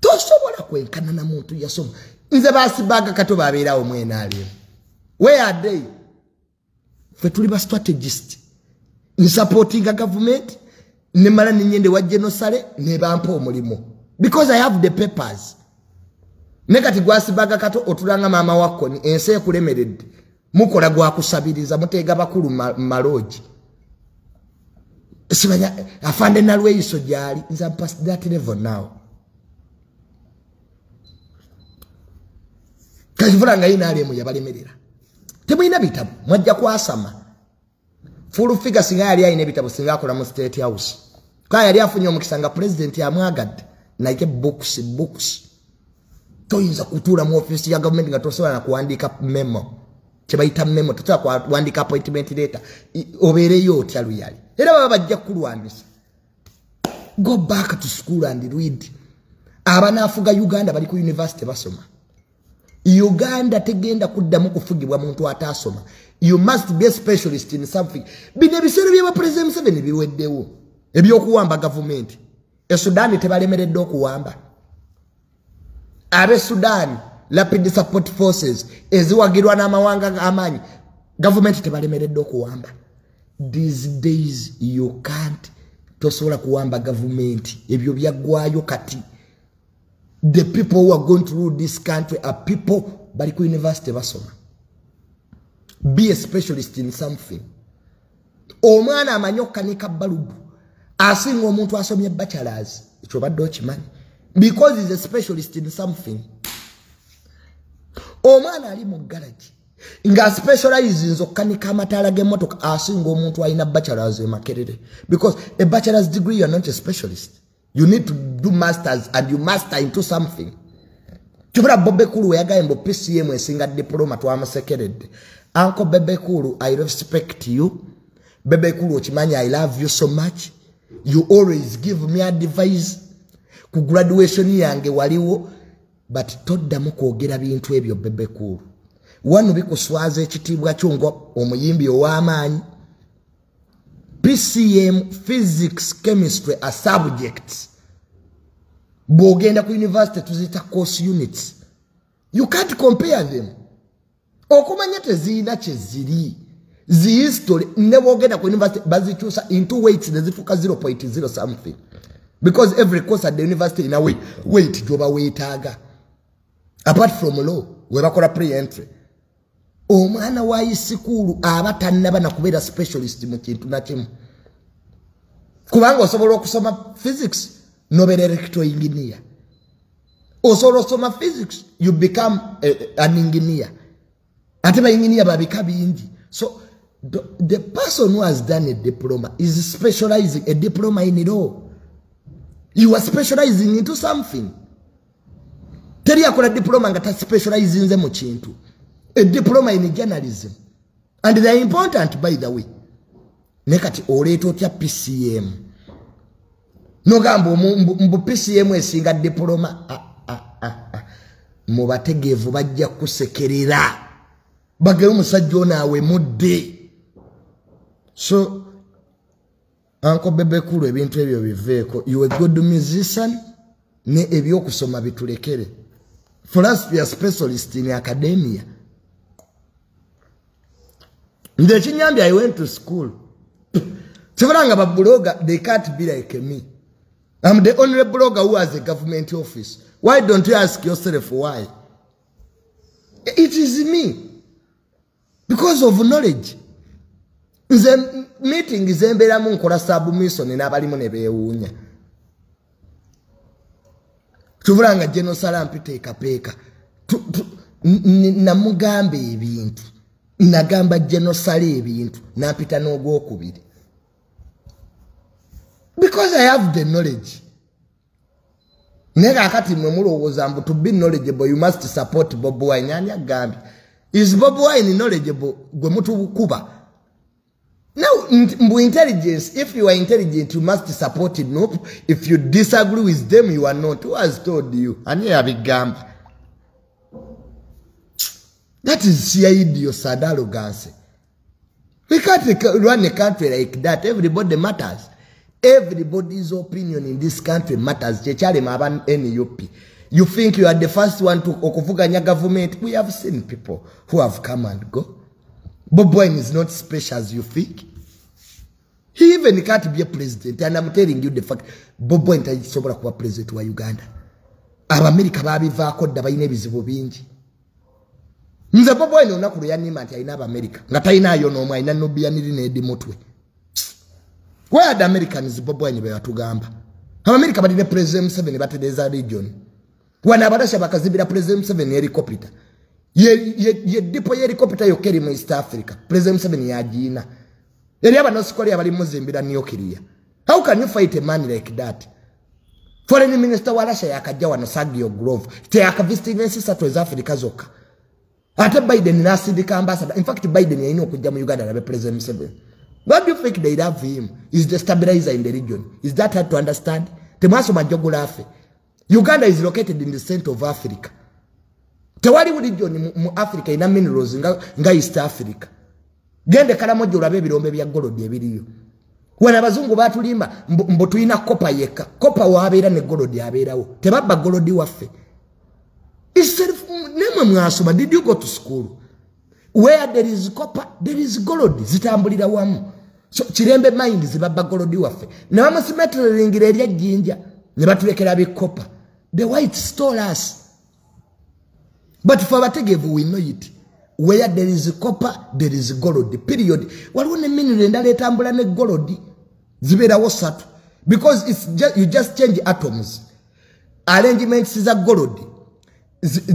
Tosobola kwenkana na muntu yasoma. Nze baasibaga kato babeerawo mu NRM. Where are they? Ffe tuli ba strategist. Nsupportinga government. Nemala ninyende wa General ne bampa omulimu. Because I have the papers. Ne kati gwasibaga kato otulanga maama wako ni ensi ekulemeredde. Mukola gwa kusabiriza muteega bakulu maloji. Simanya afande Nalweyiso gyali nze I'm past that level now. Kazivula nga NRM yabalemerera. Temulina bitabo mwajja kwasama. Full figure singa yali alina ebitabo singa akola mu State House. Kaya yali afunye omukisa nga president yamwagadde naye books books. Toyinza kutuula mu office ya government nga tosobola na kuwandiika memo. Kye bayita memo tosobola kuwandiika appointment letter. Obeereyo otya luyali. Era baba bajja kukulwanyisa. Go back to school and read. Abanaafuga Uganda bali ku university basoma. Uganda tegenda kuddamu kufugibwa muntu ataasoma. You must be a specialist in something. Bino ebiseera bya President Museveni biweddewo. Ebyokuwamba gavumenti. E Sudan tebalemeredde okuwamba. Abe Sudan, Rapid Support Forces, eziwagirwa n'amawanga amaanyi, gavumenti tebalemeredde okuwamba. These days you can't tosobola kuwamba gavumenti. Ebyo byaggwayo kati. The people who are going to rule this country are people bali ku university basoma. Be a specialist in something. Omwana amanyi okukanika balubu asinga omuntu asomye bachelors. Ekyo obadde okimanyi. Because he's a specialist in something. Omwana ali mu garage nga specializes okukanika amataala g'emmotoka asinga omuntu alina bachelors e Makerere. Because a bachelor's degree, you are not a specialist. You need to do masters and you master into something. Kyobula Bebe Cool we yagambye mbu PCM esinga diploma twamusekeredde. Uncle Bebe Cool, I respect you. Bebe Cool okimanyi I love you so much. You always give me advice. Ku graduation yange waliwo, but toddamu kwogera bintu ebyo Bebe Cool. Wano bikuswaza ekitiibwa kyo nga omuyimbi ow'amaanyi. PCM, physics, chemistry are subjects. Bw'ogenda ku university tuziyita course units. You can't compare them. Okumanya tezirina kye ziri. Zi history ne bw'ogenda ku university bazikyusa into weights ne zifuuka 0.0 something. Because every course at the university in a way, wait, joba weetaaga. Apart from law, we bakola pre-entry. Omwana wa isikulu aba tannaba na kubeera specialist mu kintu na kimu. Kubanga osobola okusoma physics, n'obeera electrical engineer. Osobola osoma physics, you become an engineer. Ate ba engineer babika bingi. So the person who has done a diploma is specializing a diploma in law. You are specializing into something. Teri akola diploma nga ta specializing mu kintu. A diploma in journalism. And they are important, by the way. Nekati oleeta otya PCM. Nogamba mbu PCM esinga diploma. Mubategeevu bajja kusekerera. Bagere omusajja ono awemudde. So, Uncle Bebe Cool ebintu ebyo biveeko. You a good musician, ne ebyokusoma bitulekere. For us, we are specialists in academia. Nze kinyambye, I went to school. Sebalanga ba blogger, they can't be like me. I'm the only blogger who has a government office. Why don't you ask yourself why? It is me. Because of knowledge. Nze meeting zembeeramu nkola submission n'abalimu ne beewuunya. Tubulanga General Salah mpiteekapeeka. Namugamba ebintu. Nagamba General Salah ebintu. Nampita n'ogwokubiri. Because I have the knowledge. Naye kaakati mwe mulowooza mbu to be knowledgeable you must support Bobi Wine. Ani agambye? Is Bobi Wine knowledgeable gwe mutukuba? Now, mbu intelligence, if you are intelligent, you must support it. Nope. If you disagree with them, you are not. Who has told you? Ani yabigamba? That is sheer idiocy and arrogance. We can't run a country like that. Everybody matters. Everybody's opinion in this country matters. NUP. You think you are the first one to okuvuganya government. We have seen people who have come and go. Bobi Wine is not special as you think. He even can't be a president. And I'm telling you the fact. Bobi Wine tasobola kuba president wa Uganda. Abamerika babivaako dda balina ebizibu bingi. Nze Bobi Wine olunaku lwe yannimba nti alina Abamerika nga talinayo n'omu, alina Nubian ne Eddie Mutwe. Where are the Americans Bobi Wine be batugamba? Abamerika balina President Museveni batereeza region. Wano Abarasha bakazibira President Museveni helicopter. Ye dipo ye helicopter yokka eri mu East Africa. President Museveni yagiina. Eri aba North Korea bali muzimbira nuclear. How can you fight a man like that? Foreign Minister wa Russia yakajja wano Sergei Lavrov. Teyakavisitinga ensi ssatu eza Africa zokka. Ate Biden n'asindika ambassador. In fact, Biden yalina okujja mu Uganda alabe President Museveni. What do you think they love him? Is the stabilizer in the region. Is that hard to understand? Temwasoma geography. Uganda is located in the center of Africa. Tewali region mu Africa ina minerals nga East Africa. Gende Karamoja olabe ebirombe bya gold ebiriyo. Wana abazungu batulimba mbu tulina copper yekka. Copper wabeera ne gold abeerawo. Tebabba gold waffe. Nemwe mwasoma, did you go to school? Where there is copper, there is gold. Zitambulira wamu. So Kirembe mines zibabba gold waffe. Ne bamusimeteringira erya Jinja ne batulekera bi copper. The whites stole us. But for abategeevu we know it. Where there is copper, there is gold. Period. Waliwo ne mineral endala etambula ne gold. Zibeerawo ssatu. Because it's just, you just change atoms. Arrangements za gold.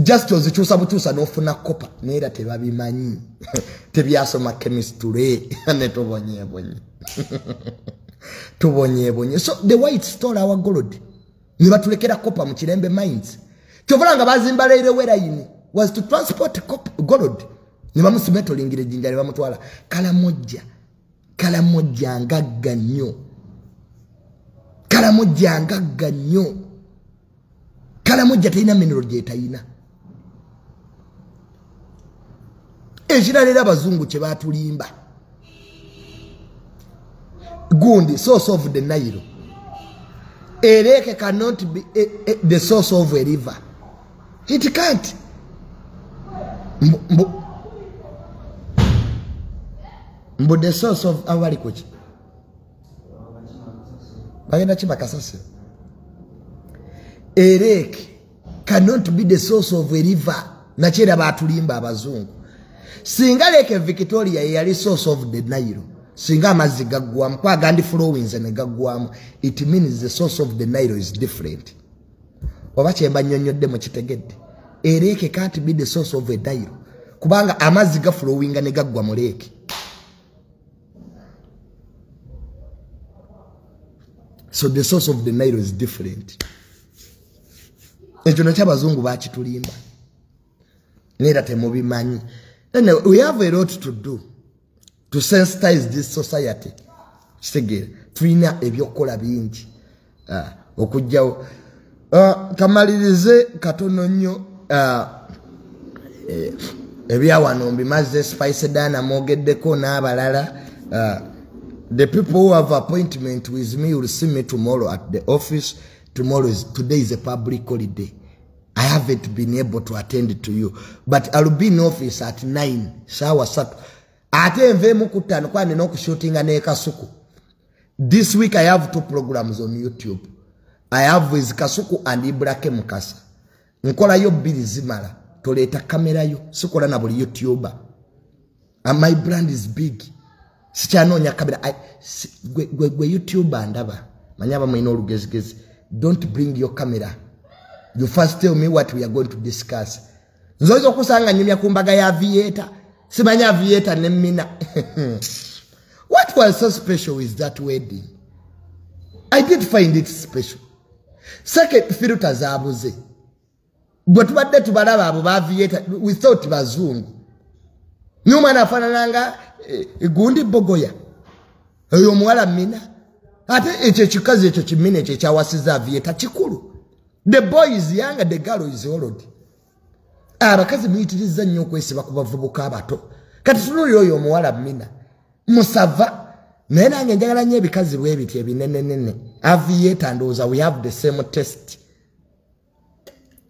Just ozikyusa bukyusa n'ofuna copper. Naye era tebabimanyi. Tebyasoma chemistry. Ne tubonyeebonye. Tubonyeebonye. So the whites stole our gold. Ne batulekera copper mu Kirembe mines. Kyova nga bazimba railway line was to transport gold. Ne bamusimetolingira ejjinja ne bamutwala. Kalamojja. Kalamojja ngagga nnyo. Kalamojja ngagga nnyo. Kalamojja terina mineral gy'etayina. Ekirala era abazungu kye baatulimba. Gundi, source of the Nile. A lake cannot be the source of a river. It can't. Mbu the source of awali kuki. Bagenda kima kasasiro. A lake cannot be the source of a river. Nakyera batulimba abazungu. Singa Lake Victoria yali source of the Nile, singa amazzi gaggwamu, kwa gandi flowings ne gaggwamu, it means the source of the Nile is different. Oba kyemba nnyonnyodde mukitegedde. A lake can't be the source of a Nile. Kubanga amazzi ga flowinga ne gaggwa mu lake. So the source of the Nile is different. Ekyo nakyo abazungu bakitulimba. Nera temubimanyi. Then we have a lot to do to sensitize this society. Kitegeera, tulina ebyokukola bingi. Okujjawo. Kamalirize katono nnyo ebyawano mbimaze. Spice Diana mwogeddeko n'abalala. The people who have appointment with me will see me tomorrow at the office. Today is a public holiday. I haven't been able to attend to you, but I'll be in office at 9. Sawa satu. Ate nve ku 5 kwa nina okushootinga ne Kasuku. This week I have 2 programs on YouTube. I have with Kasuku and Ibrahim Mukasa. Nkolayo bbiri zimala. Toleeta kamera yo. Sikola na buli YouTuber. And my brand is big. Sikyanoonya kamera. Gwe YouTuber ndaba. Manyaba mwina olugezigezi. Don't bring your camera. You first tell me what we are going to discuss. Nzoizo kusanga nyumya kumbaga ya Vieta. Simanya Vieta ne Mina. What was so special is that wedding? I did find it special. Second, filter zabuze. Bwe tubadde tubalaba abo ba Vieta, we thought bazungu. Nyuma nafanananga gundi bogoya. Oyo omuwala Mina. Ate ekyo ekikazi ekyo kimina ekyo ekyawasiza Vieta kikulu. The boy is young, the girl is old. Abakazi muyitiriza nnyo okwesiba ku bavubuka abato. Kati tunuulira oyo omuwala Mina. Musava. Naye nange njagala nnyo ebikazi bwe biti ebinenenene. Avieta ndowooza we have the same taste.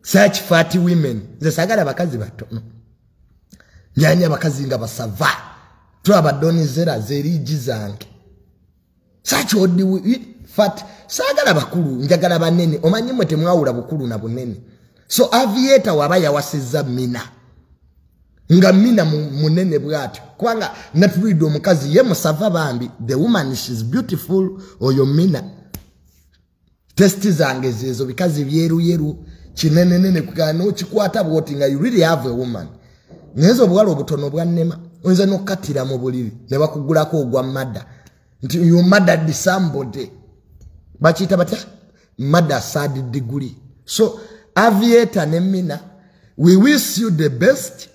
Such fat women. Nze saagala abakazi batono. Njagala abakazi nga basava. Tulaba donizera zerigi zange. Such old fat. Saagala bakulu, njagala banene. Omanyi mwe temwawula bukulu na bunene. So Avieta waba yawasizza Mina. Nga Mina munene bw'atyo. Kubanga natulidde omukazi ye musava bambi. The woman, she's beautiful. Oyo Mina. Testi zange zezo bikazi byeruyeru. Kinenenene kugana okikwata bw'oti nga you really have a woman. Naye obuwala obutono bwannema. Oyinza n'okkatira mu buliri ne bakugulako ogwa murder. Nti you murdered somebody. Bakiyita batya? Murder third degree. So Avieta ne Mina, we wish you the best.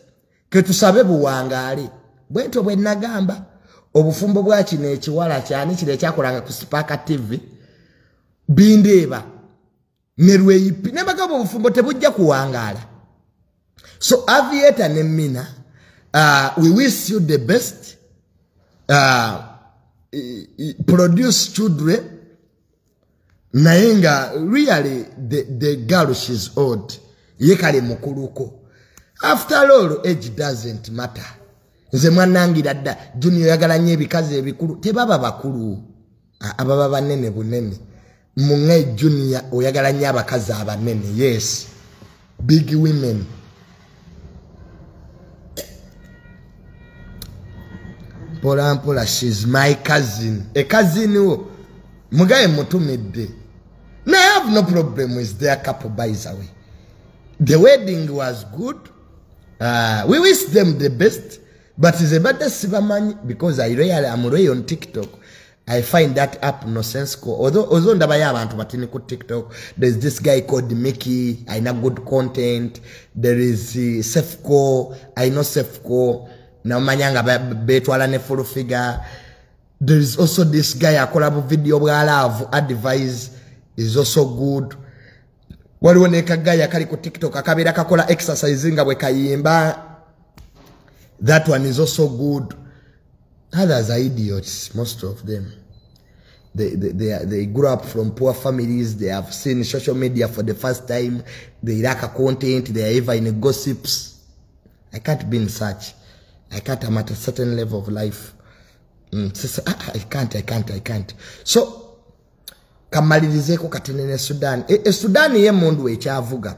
Ketusabe buwangaale. Bwentyo bwe nagamba obufumbo bwa kino ekiwala kyani kino ekyakolanga ku Spark TV bindeeba ne lweyipi ne bagamba obufumbo tebujja kuwangaala. So Avieta ne Mina, we wish you the best. Produce children. Naye nga really the girl, she's old. Ye kale mukuluko. After all, age doesn't matter. Nze mwanangira dda Junior oyagala nnyo ebikazi ebikulu. Tebaba bakulu. Ababa banene bunene. Munge Junior oyagala nnyo abakazi abanene. Yes. Big women. Mpola mpola, she's my cousin. A cousin wo. Mugaye mutumidde. Now I have no problem with their couple, by the way. The wedding was good. We wish them the best. But it's a better sibamanyi because I really am really on TikTok. I find that app nonsensical. Although ndabaya abantu batini ku TikTok, there's this guy called Mickey. I know good content. There is Sefco. I know Sefco. Na manyanga betwala ne full figure. There is also this guy akola bu video bwa love advice is also good. Waliwo ne kagaya kali ku TikTok akabeera kakola exercise nga bwe kayimba. That one is also good. Others are idiots, most of them. They grew up from poor families. They have seen social media for the first time. They lack content. They are ever in gossips. I can't be in such. I can't. I'm at a certain level of life. I can't. So, Kamalirizeeko katene ne Sudan. Sudan ye mundu ekyavuga.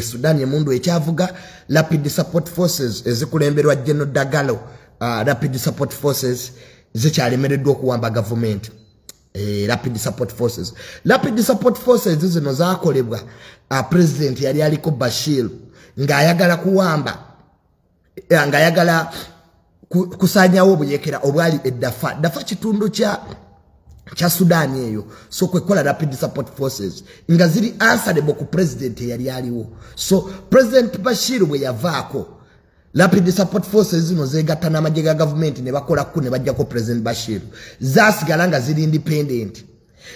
Sudan ye mundu ekyavuga. Rapid Support Forces ezikulemberwa General Dagalo. Rapid Support Forces zikyalemereddwa okuwamba gavumenti. Rapid Support Forces. Rapid Support Forces zino zakolebwa president yali aliko Bashir ng'ayagala kuwamba, ng'ayagala kusanyawo obuyekera obwali eddafa. Dafa kitundu kya Sudan eyo. So kwekola Rapid Support Forces nga ziri answerable ku president yali aliwo. So President Bashir bwe yavaako, Rapid Support Forces zino zeegatta n'amagye ga gavumenti ne bakola ku ne bajjako President Bashir. Zaasigala nga ziri independent,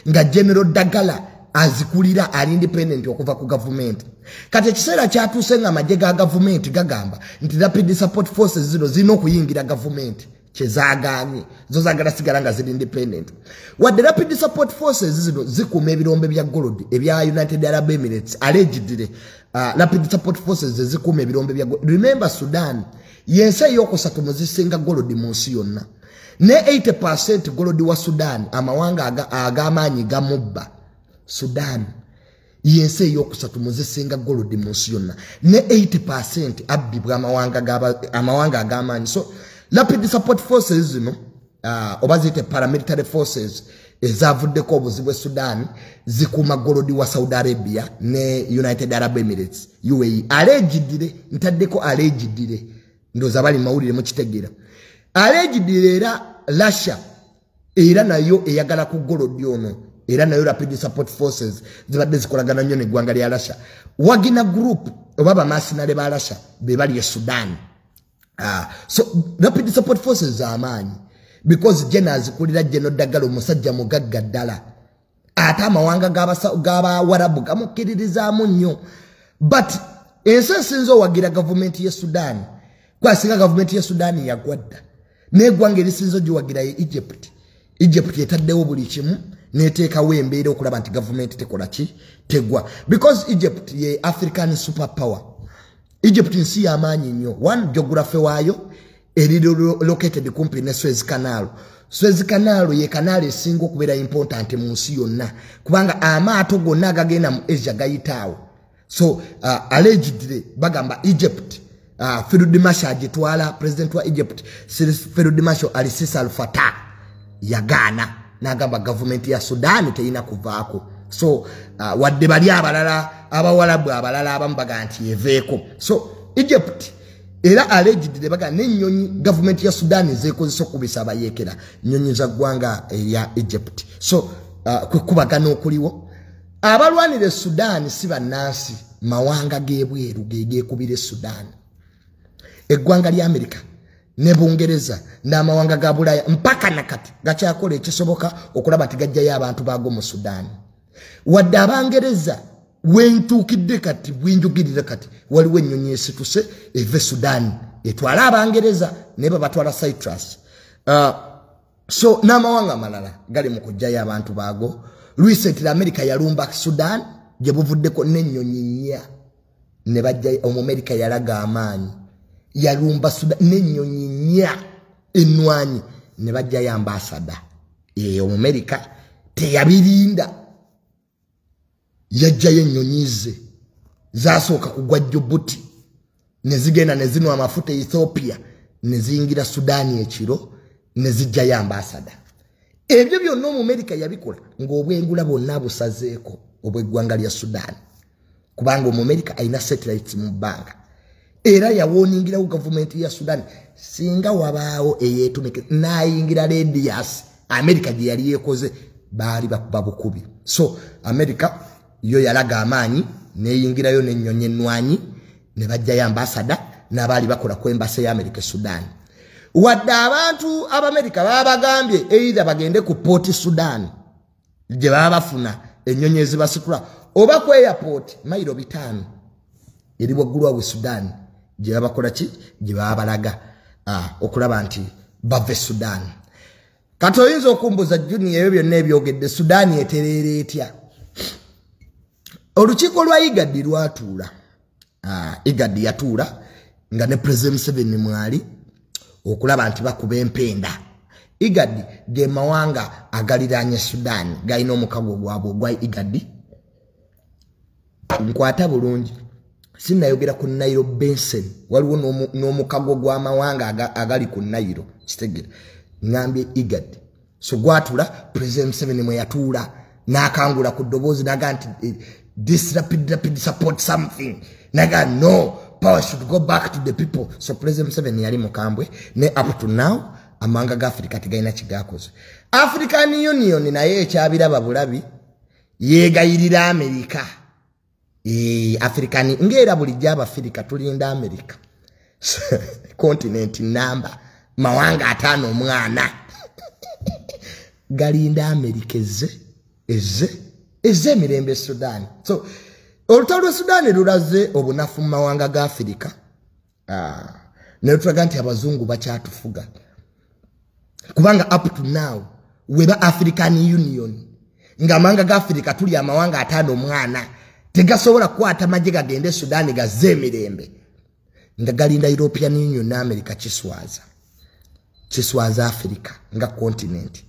nga General Dagala azikulira ali independent okuva ku gavumenti. Kati ekiseera kyatuuse nga amagye ga gavumenti gagamba nti Rapid Support Forces zino zirina okuyingira gavumenti, kyezaagaanye. Zo zaagala sigala nga ziri independent. Wadde Rapid Support Forces zino zikuuma ebirombe bya gold ebya United Arab Emirates, allegedly Rapid Support Forces zikuuma ebirombe bya gold. Remember, Sudan yensi eyokusatu mu zisinga gold mu nsi yonna, ne 80% gold wa Sudan amawanga ag'amaanyi gamubba. Sudan yensi eyokusatu mu zisinga gold mu nsi yonna, ne 80% abbibwa amawanga ag'amaanyi. So Rapid Support Forces zino, oba ziyite paramilitary forces ezavuddeko obuzibu e Sudan, zikuuma gold wa Saudi Arabia ne United Arab Emirates, UAE. Allegedly, ntaddeko allegedly, ndowooza bali mawulire mukitegeera. Allegedly era Russia era nayo eyagala ku gold ono, era nayo Rapid Support Forces zibadde zikolagana nnyo n'eggwanga lya Russia. Wagner Group oba ba mercenary ba Russia be bali e Sudan. So Rapid Support Forces amaanyi because General azikulira General Dagalo omusajja mugagga ddala, ate amawanga g'abawarabu gamukkiririzaamu nnyo. But ensi esinza owagira gavumenti ye Sudan, kwasinga gavumenti ye Sudan yagwa dda, n'eggwanga erisinza ogiwagira ye Egypt. Egypt etaddewo buli kimu n'eteekawo embeera okulaba nti gavumenti tekola ki, tegwa, because Egypt ye African super power. Egypt nsi y'amaanyi nnyo. One, geography waayo eri located kumpi ne Suez Canal. Suez Canal ye canal esinga okubeera important mu nsi yonna, kubanga amaato gonna agagenda mu Asia gayitaawo. So allegedly bagamba Egypt, Field Marshal agitwala, president wa Egypt Field Marshal Al-Sisi Al-Fatah yagaana n'agamba gavumenti ya Sudan teyina kuvaako. So wadde bali abalala abawalabu abalala abamu baga nti eveeko. So Egypt era allegedly baga n'ennyonyi gavumenti ya Sudan zeekozesa okubisa abayeekera nnyonyi za ggwanga erya Egypt. So kwe kubagana okuliwo. Abalwanira e Sudan si bannansi, mawanga g'ebweru ge geekubira e Sudan. Eggwanga lya Amerika ne Bungereza n'amawanga ga Bulaaya mpaka nakati gakyakola ekisoboka okulaba nti gajjayo abantu baago mu Sudan. Wadde Abangereza wentuukidde kati bwenjugirira kati waliwo ennyonyi esituse eva e Sudan etwala Abangereza naye babatwala Cyprus. So n'amawanga amalala gali mu kuggyayo abantu baago. Recently America yalumba Sudan gye buvuddeko n'ennyonyi nnya ne bajjayo. Omumerika yalaga amaanyi, yalumba Sudan n'ennyonyi nnya ennwanyi ne bajjayo ambassador. Omumerika teyabirinda, yajjayo ennyonyi ze zasooka kugwa Djibouti ne zigenda ne zinwa amafuta Ethiopia ne ziyingira Sudan ekiro ne zijjayo ambassador. Ebyo byonna Omumerika yabikola ng'obwengula bwonna busazeeko obw'eggwanga lya Sudan, kubanga Omumerika alina satellites mu bbanga, era yawooningirawo gavumenti ya Sudan singa wabaawo eyeetumike n'ayingira radius Amerika gye yali yeekoze baali bakuba bukubi. So Amerika yo yalaga amaanyi n'eyingirayo n'ennyonyi ennwanyi ne bajjayo ambassador n'abaali bakola ku embassy ya Amerika e Sudan. Wadde abantu Abamerika babagambye either bagende ku Port Sudan gye baba bafuna ennyonyi ezibasitula oba ku airport mayiro 5 eri waggulu awo Sudan gye babakola ki, gye baba balaga okulaba nti bava e Sudan. Kati oyinza okumbuza Junior ebyo byonna ebyogedde Sudan etereera etya? Olukiiko lwa IGAD lwatuula. IGAD yatuula nga ne President Museveni mwali okulaba nti bakuba empenda IGAD ge mawanga agaliraanye Sudan galina omukago gwabwe ogwa IGAD. Nkwata bulungi, sinnayogera ku Nile Basin, waliwo n'omukago gw'amawanga agali ku Nile, kitegeera ngambye IGAD. So gwatula President Museveni mwe yatuula n'akangula ku ddoboozi n'agamba nti this rapid support something, naga no, power should go back to the people. So President Museveni yali mukambwe ne up to now amawanga ga Africa tegalina kigakoze. African Union naye ekyabiraba bulabi, yeegayirira America. African ngera bulijjo Abafirika tulinda America. Continent namba mawanga 5 galinda America ezze emirembe Sudan. So olutalo lwa Sudan lulaze obunafu mu mawanga ga Afrika. Ne tulaga nti abazungu bakyatufuga, kubanga up to now weba African Union nga amawanga ga Afrika tuli amawanga 5 tegasobola kukwata magye gagende Sudan gazze emirembe, nga galinda European Union ne America. Kiswaza Africa nga continent,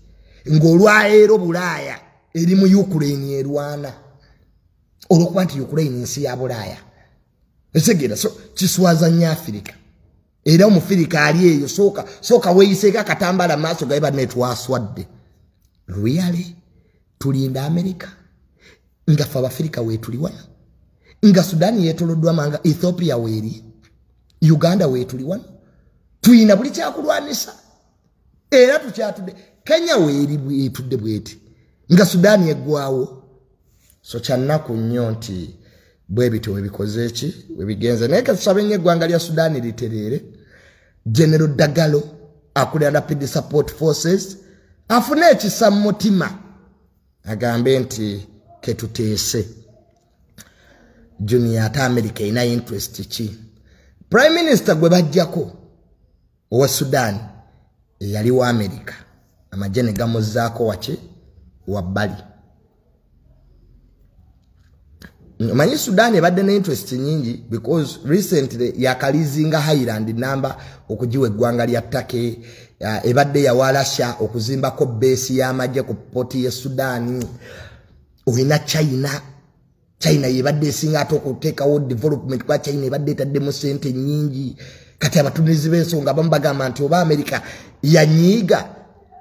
ng'olwaleero Bulaaya eri mu Ukraine erwana olwokuba nti Ukraine nsi ya Bulaaya, ekitegeera. So kiswaza nnyo Africa, era omufirika ali eyo sooka weeyiseeko akatambala maaso gaye banne twaswadde. Really tulinda America nga ffe Abafirika weetuli wano, nga Sudan yeetoloddwa amawanga, Ethiopia weeri, Uganda weetuli wano, tuyina buli kyakulwanisa era tukyatudde. Kenya weeri etudde bweti nga Sudan eggwawo. So kyannaku nnyo nti bwe bityo webikoze eki webigenze, naye katusabe nnyo eggwanga lya Sudan litereere. General Dagalo akulira Rapid Support Forces afune ekisa mu mutima agambe nti ketuteese. Junior, ate America erina interest ki? Prime Minister gwe bajjako owa Sudan eyali wa America, amagye ne gamuzzaako waki wabbali. Omanyi Sudan ebadde ne interest nyingi because recently yakalizinga Highland namba okugiwa eggwanga lya Turkey, ebadde yawa Russia okuzimbako base y'amagye ku port ye Sudan. Olina China yebadde esinga ate okuteekawo development, kuba China ebadde etaddemu ssente nnyingi. Kati abatunuzi b'ensonga abamu bagamba nti oba America yanyiiga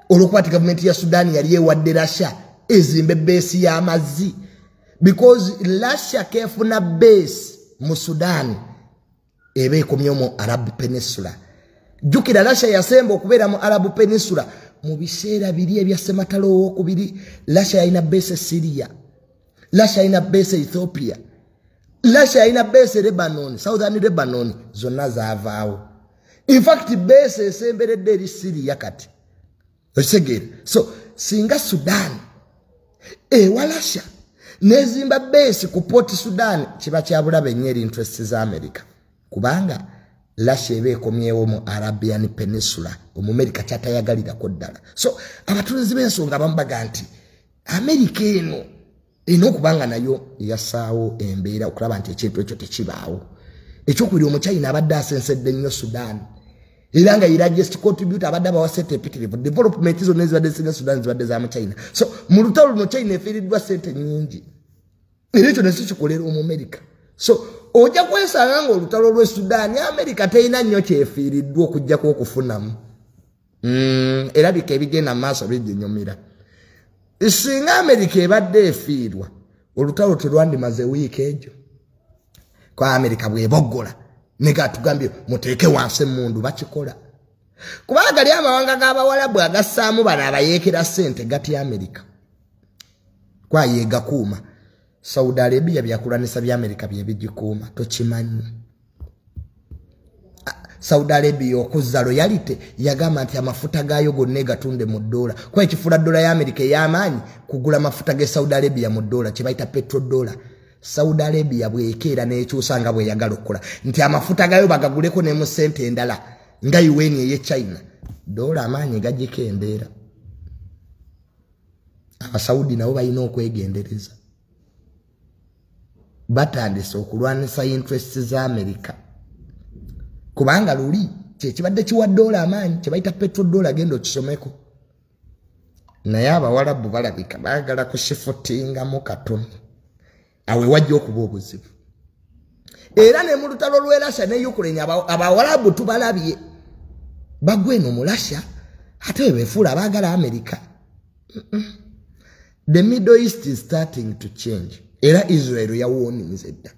olw'okuba nti gavumenti ya Sudan yali ewadde Russia ezimbe base y'amazzi, because Russia kefuna base mu Sudan eba ekomye mu Arab Peninsula. Jjukira Russia yasemba okubeera mu Arab Peninsula mu biseera biri ebya Ssematalo owokubiri. Russia yalina base e Syria, Russia yalina base e Ethiopia, Russia yalina base e Lebanon, Southern Lebanon, zonna zaavaawo. In fact base esemberedde eri Syria kati, okitegeera. So singa Sudan ewa Russia nezimba base ku Port Sudan, kiba kyabulabe nnyo eri interest za America, kubanga Russia eba ekomyewo mu Arabian Peninsula, Omumerika kyatayagalirako ddala. So abatunuzi b'ensonga abamu baga nti America eno erina okuba nga nayo yassaawo embeera okulaba nti ekintu ekyo tekibaawo. Ekyokubiri, Omuchina abadde asensedde nnyo Sudan, era nga ye largest contributor, abadde abawa ssente empitirivu. Development zonna ezibadde zisinga Sudan zibadde za mu China. So mu lutalo luno China efiiriddwa ssente nnyingi, era ekyo nekyo kikolera Omumerika. So ojja kwesanga ng'olutalo lw'e Sudan America terina nnyo kyefiiriddwa okuggyako okufunamu. Erabika ebigenda mu maaso biginyumira. Singa America ebadde efiirwa, olutalo telwandimaze wiiki egyo, kwa America bweboggola nega tugambye muteeke wansi emmundu, bakikola. Kubanga gali amawanga g'Abawalabu agassaamu bano abayeekera ssente gatya America, kwa yeegakuuma. Saudi Arabia byakulwanisa bya America bye bigikuuma, tokimanyi. Saudi Arabia okuzza royalty yagamba nti amafuta gaayo gonna egatunde mu dola, kuba ekifuula dola ya America ey'amaanyi kugula mafuta ge Saudi Arabia mu dola, kye bayita petrodollar. Saudi Arabia bw'ekeera n'ekyusa nga bw'eyagala okukola nti amafuta gaayo bagaguleko ne mu ssente endala nga yuan ey'e China, dola amaanyi gagikendeera. Abasaudi nabo balina okwegendereza, batandise okulwanisa interest za America, kubanga luli kyekibadde kiwa dola amaanyi kye bayita petrodollar. Genda okisomeko. Naye abawalabu balabika baagala kushifutingamu katono, awe wajja okuba obuzibu. Era ne mu lutalo lw'e Russia ne Ukraine, abawalabu tubalabye bagweno mu Russia, ate befuula abaagala America. The Middle East is starting to change. Era Israel yawoninze dda.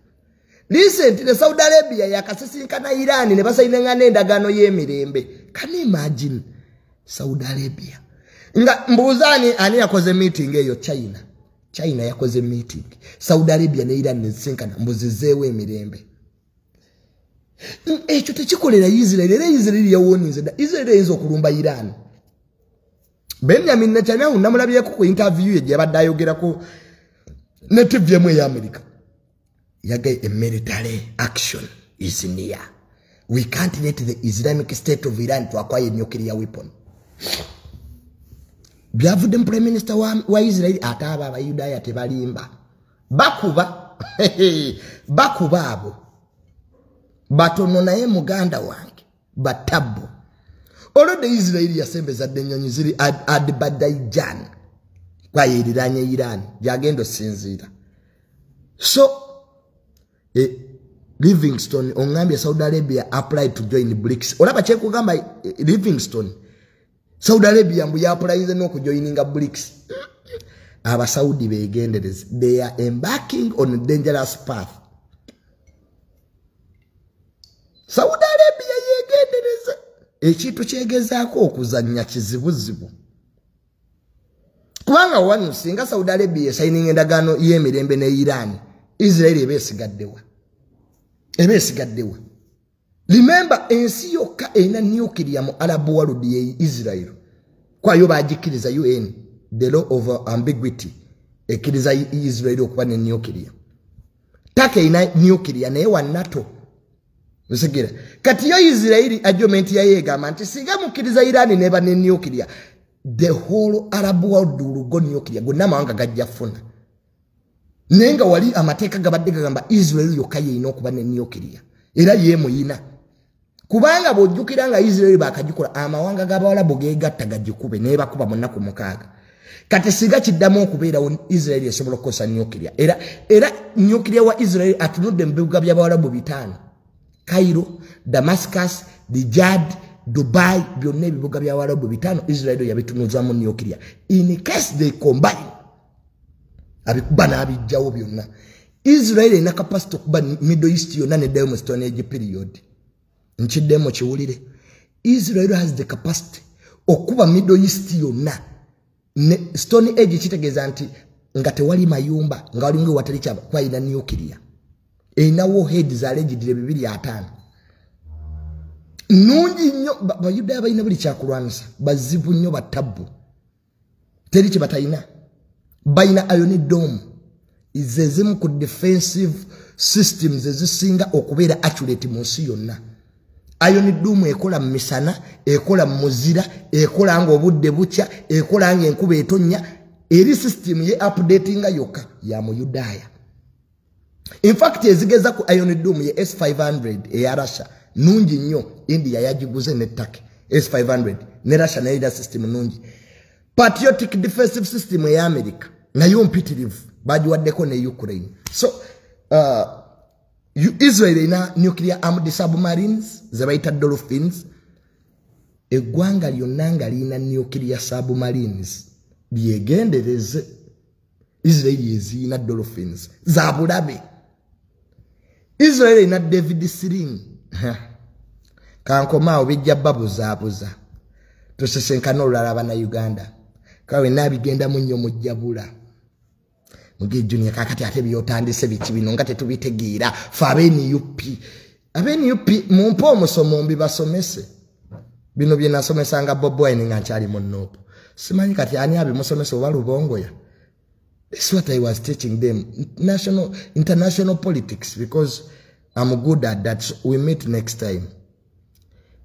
Recently Saudi Arabia yakasisinkana Iran ne basayinanga n'endagaano y'emirembe. Can you imagine Saudi Arabia? Nga mbuuza ani yakoze meeting eyo? China. China yakoze meeting. Saudi Arabia ne Iran ne zisinkana, mbuzizeewo emirembe. Ekyo tekikolera Israel. Era Israel yawoninze dda. Israel eyinza okulumba Iran. Benjamin Netanyahu namulabyeko ku interview ye gye yabadde ayogerako ne TV emu eya America. Yagambye a military action is near. We can't let the Islamic State of Iran to acquire nuclear weapon. Byavudde mu Prime Minister wa Israel. Ate abo Abayudaaya tebalimba. Bakuba bakuba abo. Batono naye muganda wange batabbo. Olwedde Israel yasembeza dda ennyonyi ziri Azerbaijan, kwayeriranye Iran gyagenda osinziira. So Livingstone ongambye Saudi Arabia applied to join BRICS. Olaba kyekugamba Livingstone, Saudi Arabia mbu yapplyinze n'okujoininga BRICS. Abasaudi beegendereze, they are embarking on a dangerous path. Saudi Arabia yeegendereze, ekintu kyegezaako okuzannya kizibuzibu. Kubanga wano singa Saudi Arabia esayininga endagaano y'emirembe ne Iran, Israel eba esigaddewa, eba esigaddewa. Remember, ensi yokka erina nuclear mu Arab world ye Israel. Kwayo bagikkiriza UN, the law of ambiguity ekkiriza Israel okuba ne nuclear. Turkey erina nuclear naye wa NATO. Nsigira kati yo Israel argument yayo egamba nti singa mukkiriza Iran neba ne nuclear, the whole Arab world will go nuclear, gonna amawanga gajja funa. Naye nga wali amateeka gabadde gagamba Israel yokka yeyina okuba ne nuclear, era ye muyina. Kubanga bw'ojjukira nga Israel bakagikola, amawanga g'Abawalabu geegatta gagikube naye bakuba mu nnaku 6. Kati singa kiddamu okubeerawo, Israel esobola okukozesa nuclear. Era nuclear wa Israel atunudde mu bibuga by'Abawalabu 5: Cairo, Damascus, Riyadh, Dubai, byonna ebibuga by'Abawalabu 5 Israel yabitunuzamu nuclear. In case they combine, abikuba n'abijjawo byonna. Israel erina capacity okuba Middle East yonna neddayo mu Stone Age period. Nkiddemu kiwulire. Israel has the capacity okuba Middle East yonna ne Stone Age. Kitegeeza nti nga tewali mayumba, nga walinga watali kyaba, kwalina nuclear. Erina warheads allegedly 250, nungi nnyo. Bayudaaya balina buli kyakulwanisa, bazibu nnyo, batabbu, teri kye batalina. Balina Iron Dome, ze zimu ku defensive systems ezisinga okubeera accurate mu nsi yonna. Iron Dome ekola mu misana, ekola mu muzira, ekola nga obudde bukya, ekola nga enkuba etonnya. Eri system ye updatinga yokka ya Muyudaaya. In fact, ezigeza ku Iron Dome ye S500 eya Russia, nungi nnyo. India yagiguze ne Turkey S500, ne Russia nayo erina system nungi. Patriotic defensive system eya America nayo mpitirivu, bagiwaddeko ne Ukraine. So Israel erina nuclear armed submarines ze bayita Dolphins. Eggwanga lyonna nga lirina nuclear submarines lyegendereze. Israel eziyina Dolphins za bulabe. Israel erina David Sling. Kankomaawo, bijja babuzaabuza. Tusesenkana olulala, Bannayuganda. Kawe naabigendamu nnyo, mujjabula muge Junior. Kakati ate byotandise biki bino nga tetubitegeera? Fe abenup, abenup mumpe omusomo mbibasomese. Bino bye nasomesanga Bobi Wine nga nkyali mu NUP. Simanyi kati ani abimusomesa oba Lubongoya. This is what I was teaching them, national, international politics, because I'm good at that. So we meet next time.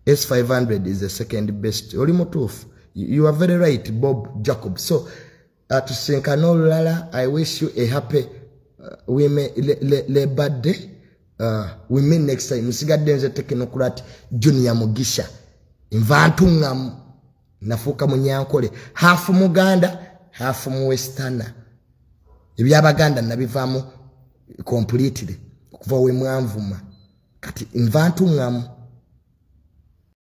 S500 is the second best. Oli mutuufu, you are very right, Bob Jacob. So tusinkane olulala. I wish you a happy women Labor Day. We meet next time. Nsigadde nze Technocrat Junior Mugisha, nva ntuŋŋamu. Nafuuka Munyankole, half Muganda, half mu westerner. Ebyabaganda nabivaamu completely okuva we mwanvuma. Kati nva ntuŋŋamu.